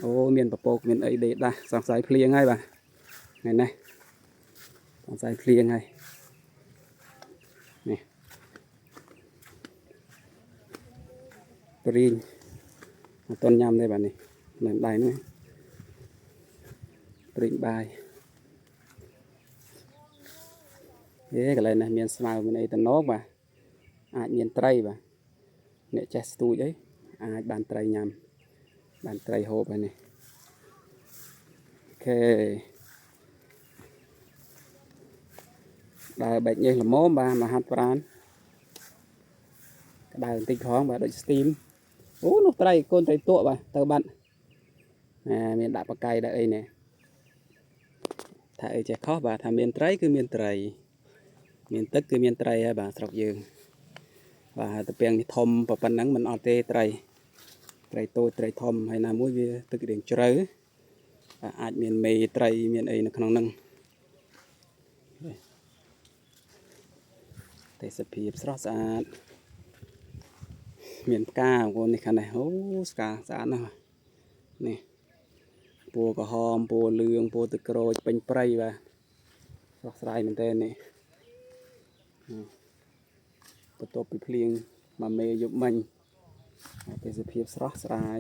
អូមានពពកមានអីដេដាស់សង្ស័យភ្លៀងហើយបាទថ្ងៃនេះសង្ស័យភ្លៀងហើយនេះព្រីងអត់ទាន់ញ៉ាំទេបាទនេះនៅដៃហ្នឹងព្រីងបាយអេកន្លែងនេះមានស្មៅមានអីតំណងបាទអាចមានត្រីបាទអ្នកចេះស្ទូចអីអាចបានត្រីញ៉ាំបានត្រីហូបហើយនេះOK ដើរបែកញើសល្មមបាទមកហាត់ប្រានក្តៅបន្តិចផងបាទដូច steam អូនោះត្រីកូនត្រីទក់បាទទៅបាត់ណែមានដាក់បកៃដាក់អីណែថាអីចេះខុសបាទថាមានត្រីគឺមានត្រីមានទឹកគឺមានត្រីហើយបាទស្រុកយើងបាទហើយតាពាំងនេះធំប៉ុណ្ណឹងមិនអត់ទេត្រីត្រីតូចត្រីធំហើយណាមួយវាទឹករៀងជ្រៅបាទអាចមានមេត្រីមានអីនៅក្នុងហ្នឹងទេសភាពស្រស់ស្អាតមានផ្កាបងប្អូននេះខាងនេះអូស្កាស្អាតណាស់បាទនេះពណ៌ក្រហមពណ៌លឿងពណ៌ទឹកក្រូចពេញព្រៃបាទស្រស់ស្រាយមែនទែននេះបន្ទាប់ពីភ្លៀងមួយមេយប់មិញទេសភាពស្រស់ស្រាយ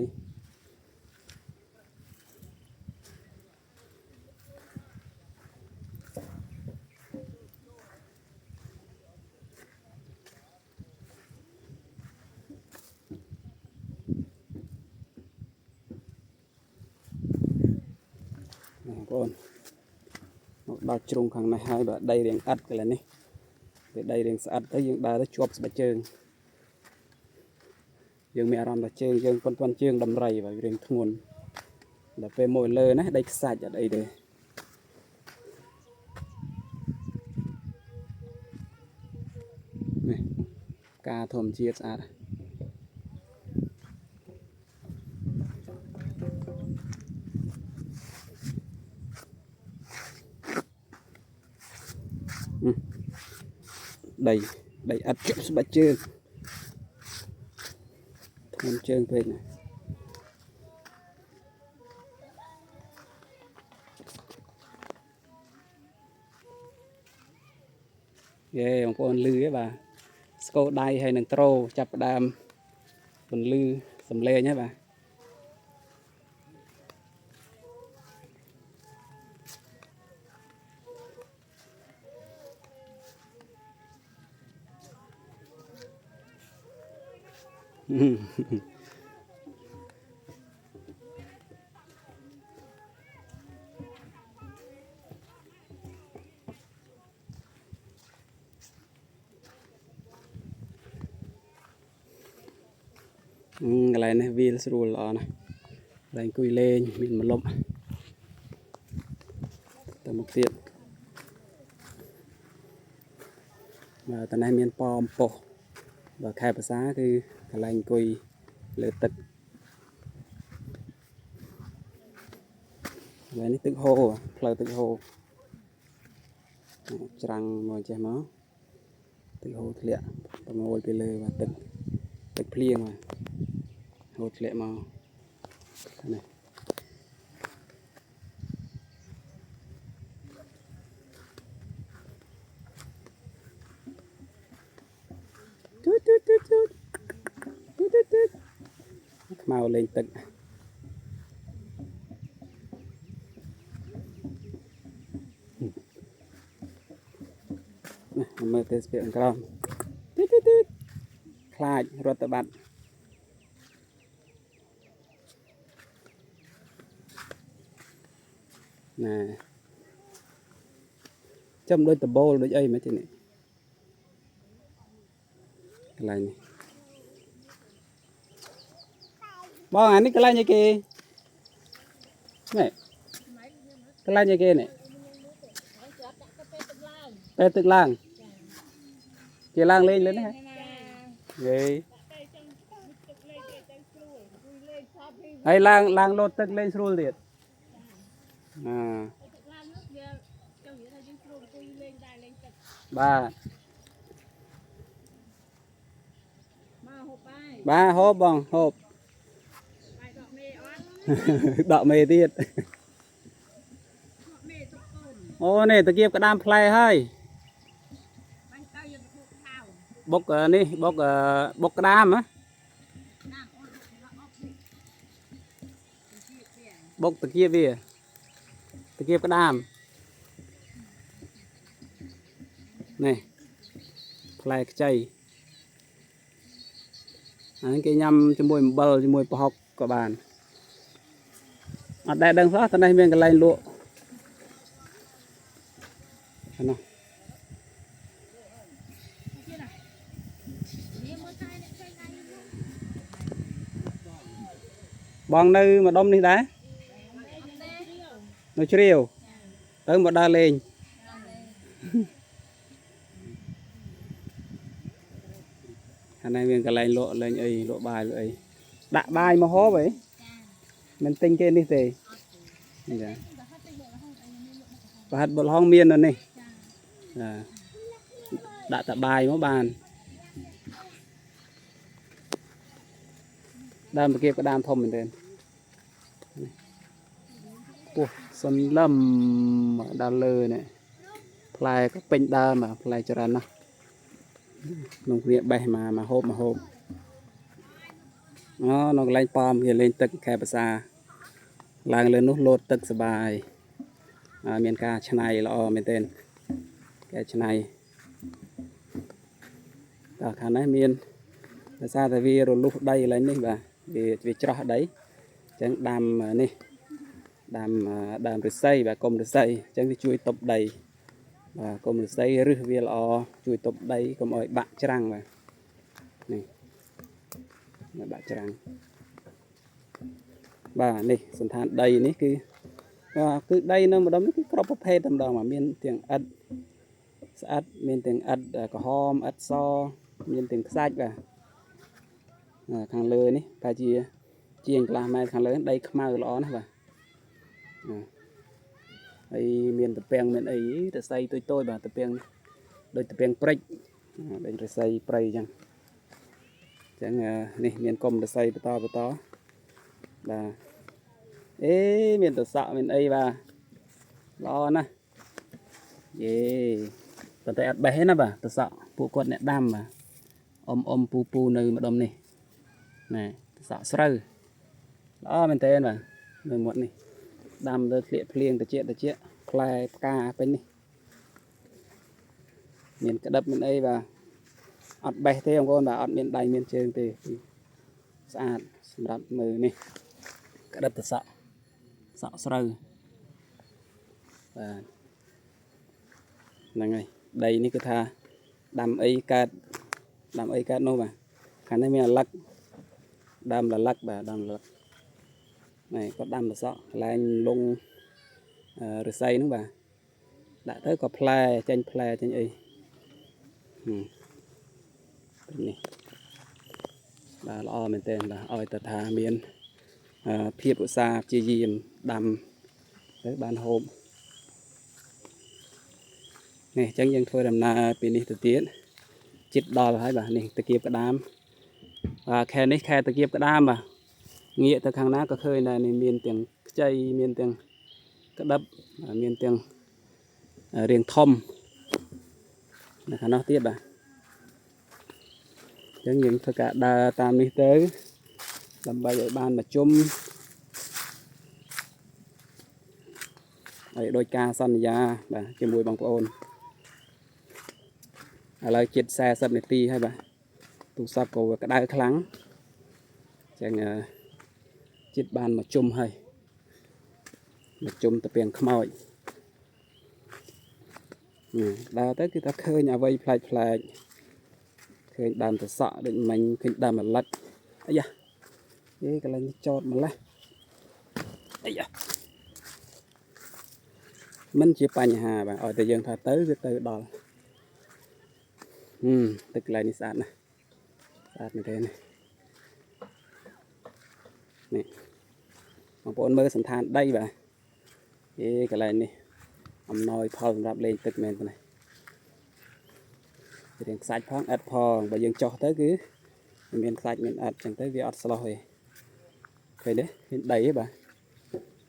បងប្អូនមកដល់ជ្រុងខាងនេះហើយបាទដីរៀងអិតកន្លែងនេះពេលដីរៀងស្អិតទៅយើងដើរទៅជាប់ស្បែកជើងយើងមានអារម្មណ៍ថាជើងយើងប៉ុនប៉ុនជើងដំរីបាទរៀងធ្ងន់ដល់ពេលមកលើណាដីខ្សាច់អត់អីទេនេះផ្កាធម្មជាតិស្អាតដីដីអត់ជាប់ស្បែកជើងធ្ងន់ជើងពេកណាយេបងប្អូនលឺទេបាទស្គរដៃហើយនឹងត្រូចាប់ផ្ដើមពន្លឺសំឡេងហើយបាទ កន្លែងនេះវាលស្រួលល្អណាស់កន្លែងអង្គុយលេងមានម្លប់ទៅមុខទៀតបាទតនេះមានប៉អំប៉ុសបើខែភាសាគឺកន្លែងអង្គុយលើទឹកកន្លែងនេះទឹកហូរផ្លូវទឹកហូរច្រាំងមកចេះមកទឹកហូរធ្លាក់ប្រមូលពីលើបាទទឹកទឹកភ្លៀងបាទហូរធ្លាក់មកនេះទូតទូតទូតទូតទូតទូតខ្មៅលេងទឹកនេះមើលទេសភាពខាងក្រោមទូតទូតទូតខ្លាចរត់ទៅបាត់ណែចាំដូចដបូលដូចអីមិនទេនេះកន្លែងនេះបងអានេះកន្លែងអីគេនេះកន្លែងអីគេនេះពេលទឹកឡើងគេឡើងលេងលើនេះហ៎យេ ហើយឡើងឡើងលោតទឹកលេងស្រួលទៀតអា ទឹកឡើងនោះវាចង់និយាយថាយើងស្រួលអង្គុយលេងដែរលេងទឹក បាទ មកហូបបាយ បាទហូបបងហូប បាយដកមេអត់ ដកមេទៀត ដកមេទុកកូន អូនេះតាគៀបក្តាមផ្លែហើយ បាញ់ទៅយើងទៅបុកថៅ បុកនេះបុកបុកក្តាមហ៎ ណាអូនបុកអត់នេះជាជា បុកតាគៀបវាតាគៀបក្តាមនេះផ្លែខ្ចីអានេះគេញ៉ាំជាមួយអំបិលជាមួយប្រហុកក៏បានអត់ដែលដឹងសោះតនេះមានកន្លែងលក់អានោះ នេះមើលតែអ្នកផ្សេងដៃនោះ បងនៅម្ដុំនេះដែរនៅជ្រាវទៅមកដើរលេង ខាងនេះមានកន្លែងលក់លេងអីលក់បាយលក់អីដាក់បាយមកហូបអីមិនទិញគេនេះទេចាប្រហិតបុលហងមាននៅនេះចាដាក់តែបាយមកបានដើមប្រគៀបក្តាមធំមែនទែននេះពោះសុនលឹមដល់លើនេះផ្លែក៏ពេញដើមបាទផ្លែច្រើនណាស់ ក្នុងគ្នាបេះមកមកហូបមកហូបអូនៅកន្លែងប៉មគេលេងទឹកខែភាសាឡើងលើនោះលោតទឹកសបាយហើយមានការឆ្នៃល្អមែនទែនគេឆ្នៃតើខាងនេះមានដោយសារតែវារលុះដីកន្លែងនេះបាទវាវាច្រោះដីអញ្ចឹងដាំនេះដាំដើមឫស្សីបាទកុំឫស្សីអញ្ចឹងវាជួយទប់ដី បាទកុំឫស្សីរឹសវាល្អជួយទប់ដីកុំឲ្យបាក់ច្រាំងបាទនេះឲ្យបាក់ច្រាំងបាទនេះសន្តានដីនេះគឺបាទគឺដីនៅម្ដុំនេះគឺគ្រប់ប្រភេទតែម្ដងបាទមានទាំងឥដ្ឋស្អិតមានទាំងឥដ្ឋក្រហមឥដ្ឋសមានទាំងខ្សាច់បាទអាខាងលើនេះប្រហែលជាជាងកន្លះម៉ែត្រខាងលើដីខ្មៅល្អណាស់បាទអា ហើយមានតពាំងមានអីរស័យតូចតូចៗបាទតពាំងដូចតពាំងព្រិចអាដូចរស័យព្រៃអញ្ចឹងអញ្ចឹងអានេះមានកុំរស័យបន្តបន្តបាទអេមានតសក់មានអីបាទល្អណាស់យេប៉ុន្តែអត់បេះទេណាបាទតសក់ពួកគាត់អ្នកដាំបាទអ៊ំអ៊ំពូពូនៅម្ដុំនេះណែតសក់ស្រូវល្អមែនតើបាទនៅមាត់នេះ ដាំទៅធ្លាក់ភ្លៀងតិចតិចផ្លែផ្កាពេញនេះមានក្តឹបមានអីបាទអត់បេះទេបងប្អូនបាទអត់មានដៃមានជើងទេគឺស្អាតសម្រាប់មើលនេះក្តឹបតសក់សក់ស្រូវបាទហ្នឹងហើយដីនេះគឺថាដាំអីកើតដាំអីកើតនោះបាទខាងនេះមានអាឡឹកដើមលលឹកបាទដើមលលឹក នេះគាត់ដាំត្រសក់កន្លែងលងអឺឫស្សីហ្នឹងបាទដាក់ទៅក៏ផ្លែចេញផ្លែចេញអីហឹមពេលនេះបាទល្អមែនទែនបាទឲ្យតថាមានអឺភាពឧស្សាហ៍ព្យាយាមដាំទៅបានហូបនេះអញ្ចឹងយើងធ្វើដំណើរពីនេះទៅទៀតចិត្តដល់ហើយបាទនេះតាគៀបក្តាមបាទខែនេះខែតាគៀបក្តាមបាទ ងាកទៅខាងណាក៏ឃើញដែរនេះមានទាំងខ្ចីមានទាំងក្តឹបមានទាំងរាងធំនៅខាងនោះទៀតបាទអញ្ចឹងយើងធ្វើការដើរតាមនេះទៅដើម្បីឲ្យបានមកជុំហើយដោយការសន្យាបាទជាមួយបងប្អូនឥឡូវជិត40នាទីហើយបាទទូរស័ព្ទក៏វាក្តៅខ្លាំងអញ្ចឹងអឺ ចិត្តបានមកជុំហើយមកជុំតាពាំងខ្មោចនេះដើរទៅគឺថាឃើញអ្វីប្លែកប្លែកឃើញដើមត្រសក់ដូចមិញឃើញដើមម្លិចអាយ៉ាយេកន្លែងនេះចោតម្លេះអាយ៉ាមិនជាបញ្ហាបាទឲ្យតែយើងថាទៅវាទៅដល់ហឹមទឹកកន្លែងនេះស្អាតណាស់ស្អាតមែនទេនេះនេះ បងប្អូនមើលសន្តានដីបាទអេកន្លែងនេះអំណោយផលសម្រាប់លេងទឹកមែនទេណារៀងខ្សាច់ផងឥតផងបើយើងចោះទៅគឺមានខ្សាច់មានឥតចឹងទៅវាអត់ស្លោះទេឃើញទេឃើញដីទេបាទ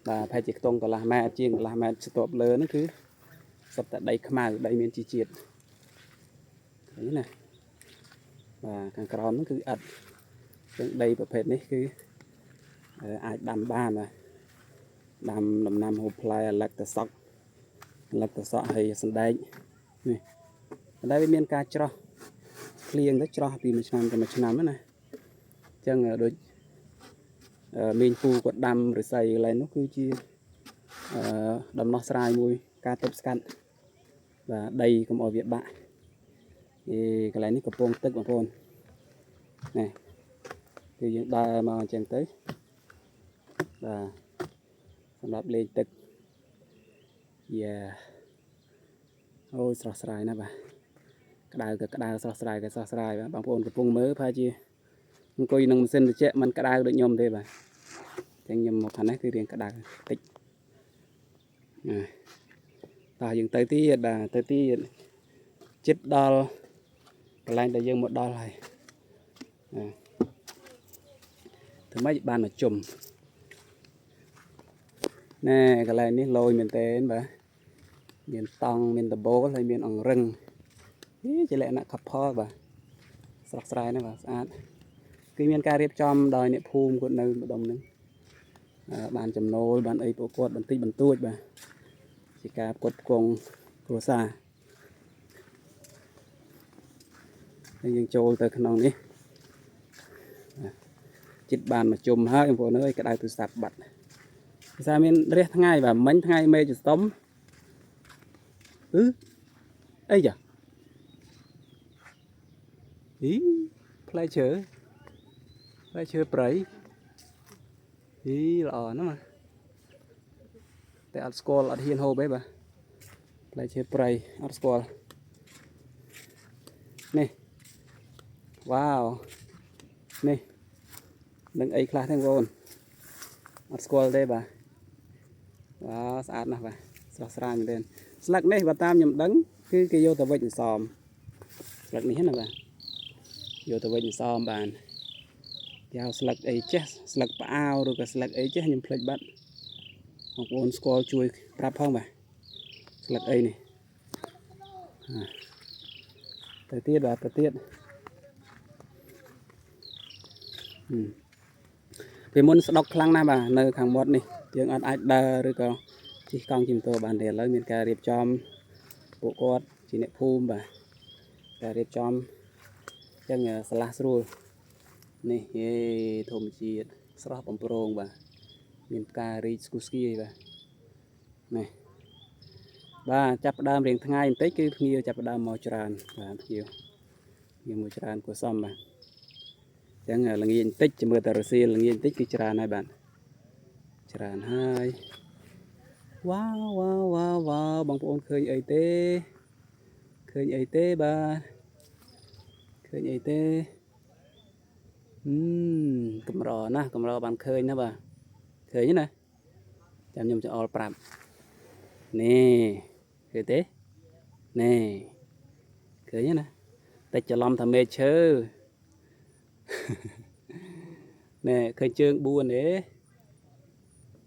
បាទប្រហែលជាខ្ទង់កន្លះម៉ែត្រជាងកន្លះម៉ែត្រស្ទាប់លើហ្នឹងគឺសុទ្ធតែដីខ្មៅដីមានជីជាតិឃើញណាបាទខាងក្រោមហ្នឹងគឺឥតចឹងដីប្រភេទនេះគឺអាចដាំបានបាទដាំដំណាំហូបផ្លែអាឡឹកតសក់អាឡឹកតសក់ហើយសណ្ដែកនេះប៉ុន្តែវាមានការច្រោះភ្លៀងទៅច្រោះពីមួយឆ្នាំទៅមួយឆ្នាំណាអញ្ចឹងដូចមីងពូគាត់ដាំឫស្សីកន្លែងនោះគឺជាដំណោះស្រាយមួយការទប់ស្កាត់បាទដីកុំឲ្យវាបាក់អេកន្លែងនេះកំពង់ទឹកបងប្អូននេះគឺយើងដើរមកអញ្ចឹងទៅបាទសម្រាប់លេងទឹកយ៉ាអូយស្រស់ស្រាយណាស់បាទក្តៅក៏ក្តៅស្រស់ស្រាយក៏ស្រស់ស្រាយបាទបងប្អូនកំពុងមើលប្រហែលជាអង្គុយនឹងម៉ាស៊ីនត្រជាក់មិនក្តៅដូចខ្ញុំទេបាទអញ្ចឹងខ្ញុំមកខាងនេះគឺរៀងក្តៅតិចណាតោះយើងទៅទៀតបាទទៅទៀតចិត្តដល់កន្លែងដែលយើងមកដល់ហើយណាធ្វើម៉េចបានមកជុំណែកន្លែងនេះលយមែនតើបាទមានតង់មានដបូលហើយមានអង្រឹងនេះជាលក្ខណៈ couple បាទស្រស់ស្រាយណាស់បាទស្អាតគឺមានការរៀបចំដោយអ្នកភូមិគាត់នៅម្ដុំហ្នឹងបានចំណូលបានអីពួកគាត់បន្តិចបន្តួចបាទជាការផ្គត់ផ្គង់គ្រួសារហើយយើងចូលទៅក្នុងនេះចិត្តបានមកជុំហើយបងប្អូនអើយក្តៅទូរស័ព្ទបាត់ភាសាមានរះថ្ងៃបាទមិញថ្ងៃមេចស្តុំអឺអីចាអីផ្លែឈើផ្លែឈើព្រៃអីល្អណាស់បាទតែអត់ស្គាល់អត់ហ៊ានហូបទេបាទផ្លែឈើព្រៃអត់ស្គាល់នេះវ៉ាវនេះនឹងអីខ្លះទេបងប្អូនអត់ស្គាល់ទេបាទវ៉ាវស្អាតណាស់បាទស្រស់ស្រាយមែនទែនស្លឹកនេះបើតាមខ្ញុំដឹងគឺគេយកទៅវេចអន្សមស្លឹកនេះណាបាទយកទៅវេចអន្សមបានគេហៅស្លឹកអីចេះស្លឹកផ្អាវឬក៏ស្លឹកអីចេះខ្ញុំភ្លេចបាត់បងប្អូនស្គាល់ជួយប្រាប់ផងបាទស្លឹកអីនេះទៅទៀតបាទទៅទៀតពីមុនស្ដុកខ្លាំងណាស់បាទនៅខាងមាត់នេះយើងអត់អាចដើរឬក៏ជិះកង់ជិះម៉ូតូបានទេឥឡូវមានការរៀបចំពួកគាត់ជាអ្នកភូមិបាទការរៀបចំអញ្ចឹងឆ្លាស់ស្រួលនេះយេធម្មជាតិស្រស់បំព្រងបាទមានផ្ការីកស្គុះស្គាយបាទនេះបាទចាប់ផ្ដើមរៀងថ្ងៃបន្តិចគឺភ្ញៀវចាប់ផ្ដើមមកច្រើនបាទភ្ញៀវភ្ញៀវមកច្រើនគួរសមបាទអញ្ចឹងល្ងាចបន្តិចចាំមើលតែរសៀលល្ងាចបន្តិចគឺច្រើនហើយបាទច្រើនហើយវ៉ាវវ៉ាវវ៉ាវវ៉ាវបងប្អូនឃើញអីទេឃើញអីទេបាទឃើញអីទេអឺកម្រណាស់កម្របានឃើញណាបាទឃើញណាចាំខ្ញុំจะអល់ប្រាប់នេះឃើញទេនេះឃើញណាតែច្រឡំថាមេឈើ ណែឃើញជើង4ទេ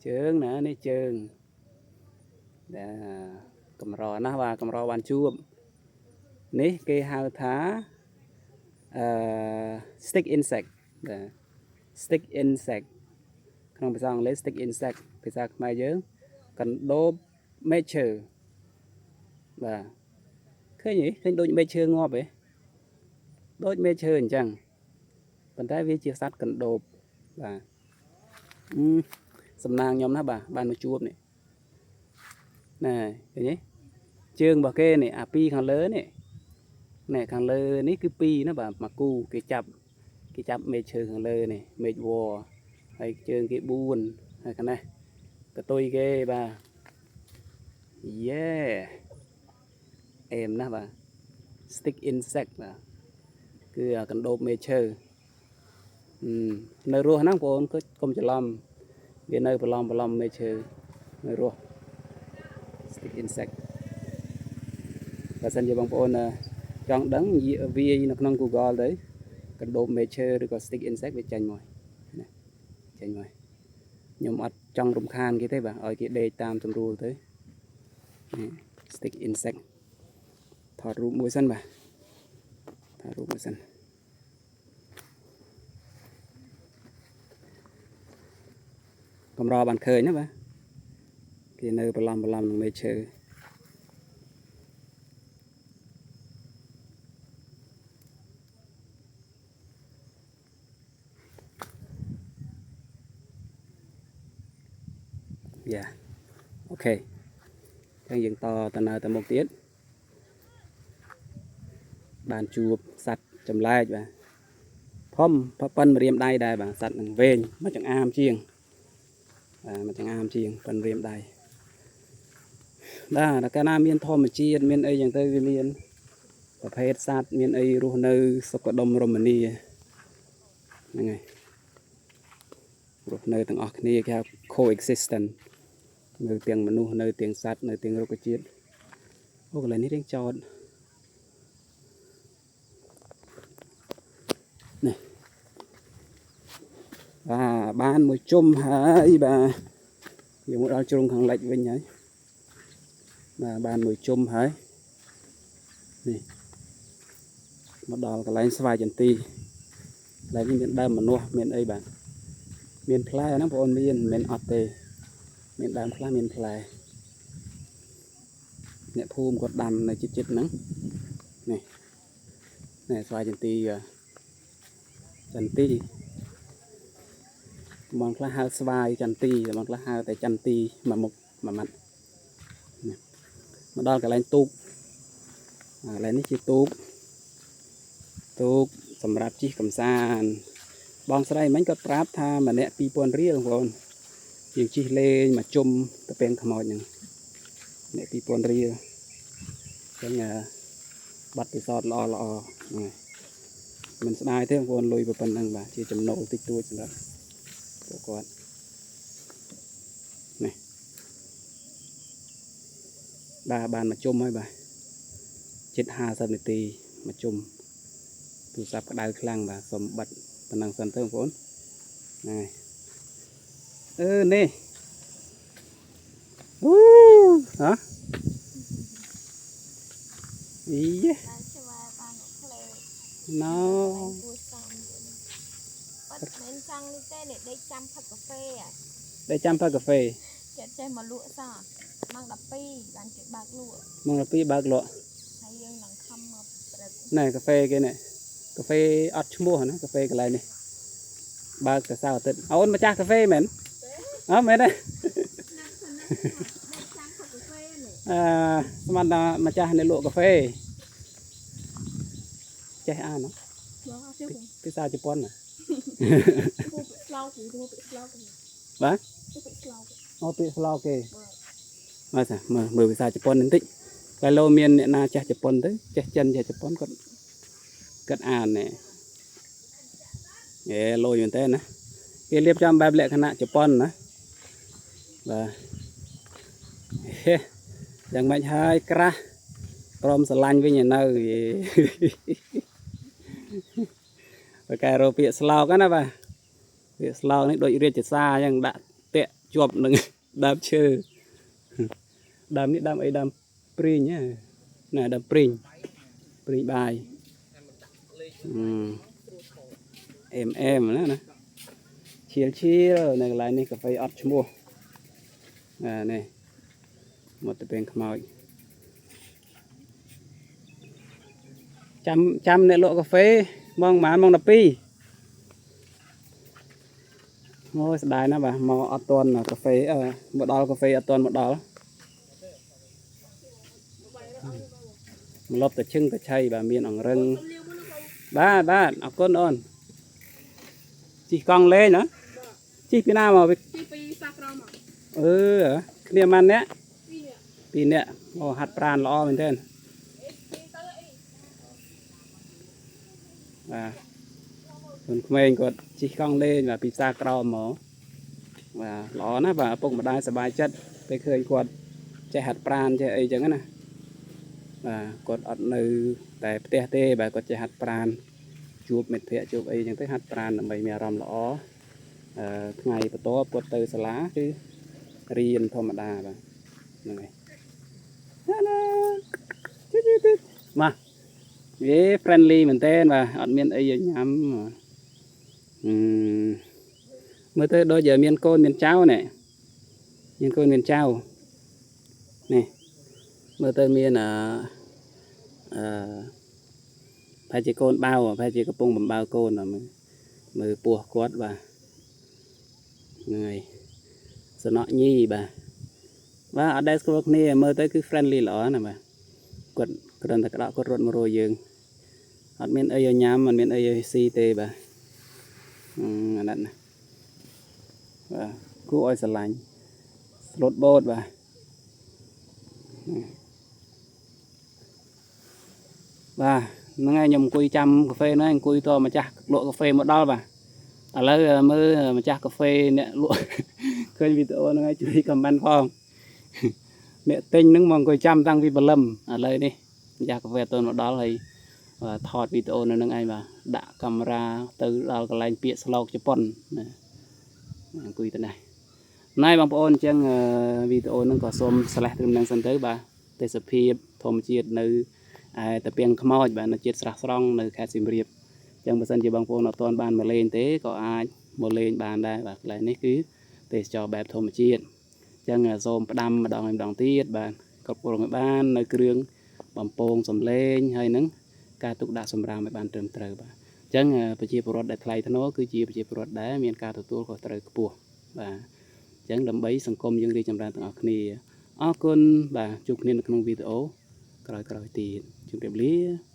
ជើងណានេះជើងដែលកម្រណាស់បាទកម្របានជួបនេះគេហៅថាអឺ stick insect បាទ stick insect ក្នុងភាសាអង់គ្លេស stick insect ភាសាខ្មែរយើងកណ្ដូបមែកឈើបាទឃើញទេឃើញដូចមែកឈើងាប់ទេដូចមែកឈើអញ្ចឹងប៉ុន្តែវាជាសត្វកណ្ដូបបាទអឺសំណាងខ្ញុំណាស់បាទបានមកជួបនេះណែឃើញទេជើងរបស់គេនេះអាពីរខាងលើនេះណែខាងលើនេះគឺពីរណាបាទមកគូគេចាប់គេចាប់មែកឈើខាងលើនេះមែកវល្លិហើយជើងគេ4ហើយខាងនេះកតុយគេបាទយេអេមណាស់បាទ stick insect បាទគឺអាកណ្ដូបមែកឈើនៅរស់ហ្នឹងបងប្អូនគឺកុំច្រឡំ វានៅប្រឡំប្រឡំមេឈើនៅរស់ stick insect បើសិនជាបងប្អូនអឺចង់ដឹងវាយនៅក្នុង Google ទៅកណ្ដូបមេឈើឬក៏ stick insect វាចេញមកណាចេញមកខ្ញុំអត់ចង់រំខានគេទេបាទឲ្យគេដេកតាមស្រួលទៅនេះ stick insect ថតរូបមួយសិនបាទថតរូបមួយសិនកម្របានឃើញណាបាទគេនៅប្រឡំប្រឡំនឹងមេឈើ យ៉ា OK អញ្ចឹងយើងតទៅនៅទៅមុខទៀតបានជួបសត្វចម្លែកបាទធំប៉ិនម្រាមដៃដែរបាទសត្វនឹងវែងមកចង្អាមជាងបាទមកចង្អាមជាងប៉ិនម្រាមដៃបាទដល់កាលណាមានធម្មជាតិមានអីចឹងទៅវាមានប្រភេទសត្វមានអីរស់នៅសុខដុមរមនាហ្នឹងហើយរស់នៅទាំងអស់គ្នាគេហៅ coexistence នៅទាំងមនុស្សនៅទាំងសត្វនៅទាំងរុក្ខជាតិអូកន្លែងនេះរៀងចោតនេះបាទបានមួយជុំហើយបាទយើងមកដល់ជ្រុងខាងលិចវិញហើយបាទបានមួយជុំហើយនេះមកដល់កន្លែងស្វាយចន្ទីកន្លែងនេះមានដើមម្នាស់មានអីបាទមានផ្លែហ្នឹងបងប្អូនមានមិនមែនអត់ទេ មានដើមខ្លះមានផ្លែអ្នកភូមិគាត់ដាំនៅជិតៗហ្នឹងនេះនេះស្វាយចន្ទីអ่ะចន្ទីតំបន់ខ្លះហៅស្វាយចន្ទីតំបន់ខ្លះហៅតែចន្ទីមួយមុខមួយម៉ាត់នេះមកដល់កន្លែងទូកអាកន្លែងនេះជាទូកទូកសម្រាប់ជិះកំសាន្តបងស្រីមិញគាត់ប្រាប់ថាម្នាក់2000រៀលបងប្អូន យើងជិះលេងមកជុំត្រពាំងខ្មោចហ្នឹងអ្នក2000រៀលអញ្ចឹងអឺប័ណ្ណពិសោធន៍ល្អល្អហ្នឹងហើយមិនស្ដាយទេបងប្អូនលុយប៉ុណ្្នឹងបាទជាចំណូលតិចតួចសម្រាប់ពួកគាត់នេះបាទបានមកជុំហើយបាទជិត50នាទីមកជុំទូរស័ព្ទក្តៅខ្លាំងបាទសូមបិទប៉ុណ្ណឹងសិនទៅបងប្អូនហ្នឹងហើយ អឺនេះអូហ៎អីយេ បានច្បាស់បានមកផ្លេ ណូ គួសំបាត់មិនចង់នេះទេនេះដេកចាំផឹកកាហ្វេអា ដែលចាំផឹកកាហ្វេ ចិត្តចេះមកលក់សោះម៉ោង12បានគេបើកលក់ ម៉ោង12បើកលក់ ហើយយើងនឹងខំមកព្រឹក ណែកាហ្វេគេនេះកាហ្វេអត់ឈ្មោះណាកាហ្វេកន្លែងនេះបើកតែសៅរ៍អាទិត្យអូនម្ចាស់កាហ្វេមែនអើមែនទេ ដេកចាំផឹកកាហ្វេនេះ អឺស្មានថាម្ចាស់អ្នកលក់កាហ្វេចេះអានហ៎ បងអត់ទេបង ភាសាជប៉ុនណា ពូពាក្យស្លោកពូពាក្យស្លោក បាទ ពាក្យស្លោក អូពាក្យស្លោកគេមើលសាមើលមើលភាសាជប៉ុនបន្តិចតែលោមានអ្នកណាចេះជប៉ុនទៅចេះចិនចេះជប៉ុនគាត់គាត់អានណែអេលយមែនតើណាគេរៀបចំបែបលក្ខណៈជប៉ុនណាបាទហេយ៉ាងម៉េចហើយក្រាស់ព្រមស្រឡាញ់វិញឯនៅយេ បើកែរកពាក្យស្លោកហ្នឹងណាបាទពាក្យស្លោកនេះដូចរាជសារអញ្ចឹងដាក់តាក់ជាប់នឹង ដើមឈើដើមនេះដើមអីដើមព្រីងហ៎ណាដើមព្រីងព្រីងបាយអឺអេមអេមណាណាឈៀលឈៀលនៅកន្លែងនេះកាហ្វេអត់ឈ្មោះអានេះមកទៅពេលខ្មោចចាំចាំអ្នកលក់កាហ្វេម៉ោងប៉ុន្មានម៉ោង12 អូយស្ដាយណាស់បាទមកអត់ទាន់កាហ្វេអឺមកដល់កាហ្វេអត់ទាន់មកដល់ម្លប់តែឈឹងតែឆៃបាទមានអង្រឹងបាទបាទអរគុណអូនជិះកង់លេងណាជិះពីណាមកវា ទី2សាក្រម អឺគ្នាប៉ុន្មានអ្នក ពីរ ពីរអ្នកអូហាត់ប្រានល្អមែនទែនបាទកូនក្មេងគាត់ជិះកង់លេងបាទពីផ្សារក្រោមមក បាទល្អណាស់បាទឪពុកម្ដាយសប្បាយចិត្តពេលឃើញគាត់ចេះហាត់ប្រាណចេះអីចឹងណាបាទគាត់អត់នៅតែផ្ទះទេបាទគាត់ចេះហាត់ប្រាណជួបមិត្តភ័ក្តិជួបអីចឹងទៅហាត់ប្រាណដើម្បីមានអារម្មណ៍ល្អអឺថ្ងៃបន្ទាប់គាត់ទៅសាលាគឺរៀនធម្មតាបាទហ្នឹងហើយ Hello ជិះជិះជិះមកយេ friendly មែនតើបាទអត់មានអីឲ្យញ៉ាំអឺមើលទៅដូចជាមានកូនមានចៅនេះមានកូនមានចៅនេះមើលទៅមានអឺអឺប្រហែលជាកូនបៅប្រហែលជាកំពុងបំបើកូនមើលមើលពោះគាត់បាទហ្នឹងហើយសំណក់ញីបាទបាទអត់ដែលស្គាល់គ្នាមើលទៅគឺ friendly ល្អណាស់បាទគាត់គ្រាន់តែក្តក់គាត់រត់មករកយើងអត់មានអីឲ្យញ៉ាំអត់មានអីឲ្យស៊ីទេបាទអឺអាណិតណាស់បាទគួរឲ្យស្រឡាញ់ស្លូតបូតបាទបាទហ្នឹងហើយខ្ញុំអង្គុយចាំកាហ្វេហ្នឹងអង្គុយតម្ចាស់លក់កាហ្វេមកដល់បាទឥឡូវមើលម្ចាស់កាហ្វេអ្នកលក់ ឃើញវីដេអូហ្នឹងហើយជួយ comment ផង អ្នកទិញហ្នឹងមកអង្គុយចាំតាំងពីព្រលឹមឥឡូវនេះម្ចាស់កាហ្វេអត់ទាន់មកដល់ហើយបាទថតវីដេអូនៅនឹងឯងបាទដាក់កាមេរ៉ាទៅដល់កន្លែងពាក្យស្លោកជប៉ុនណាអង្គុយទៅនេះណែបងប្អូនអញ្ចឹងអឺវីដេអូហ្នឹងក៏សូមស្លេះត្រឹមហ្នឹងសិនទៅបាទទេសភាពធម្មជាតិនៅឯតាពាំងខ្មោចបាទនៅជាតិស្រះស្រង់នៅខេត្តសៀមរាបអញ្ចឹងបើសិនជាបងប្អូនអត់ទាន់បានមកលេងទេក៏អាចមកលេងបានដែរបាទកន្លែងនេះគឺទេសចរបែបធម្មជាតិ អញ្ចឹងសូមផ្ដាំម្ដងហើយម្ដងទៀតបាទគ្រប់គ្រងឲ្យបាននៅគ្រឿងបំពងសំឡេងហើយនឹងការទុកដាក់សម្រាមឲ្យបានត្រឹមត្រូវបាទអញ្ចឹងប្រជាពលរដ្ឋដែលថ្លៃថ្នូរគឺជាប្រជាពលរដ្ឋដែលមានការទទួលខុសត្រូវខ្ពស់បាទអញ្ចឹងដើម្បីសង្គមយើងរីកចម្រើនទាំងអស់គ្នាអរគុណបាទជួបគ្នានៅក្នុងវីដេអូក្រោយៗទៀតជម្រាបលា។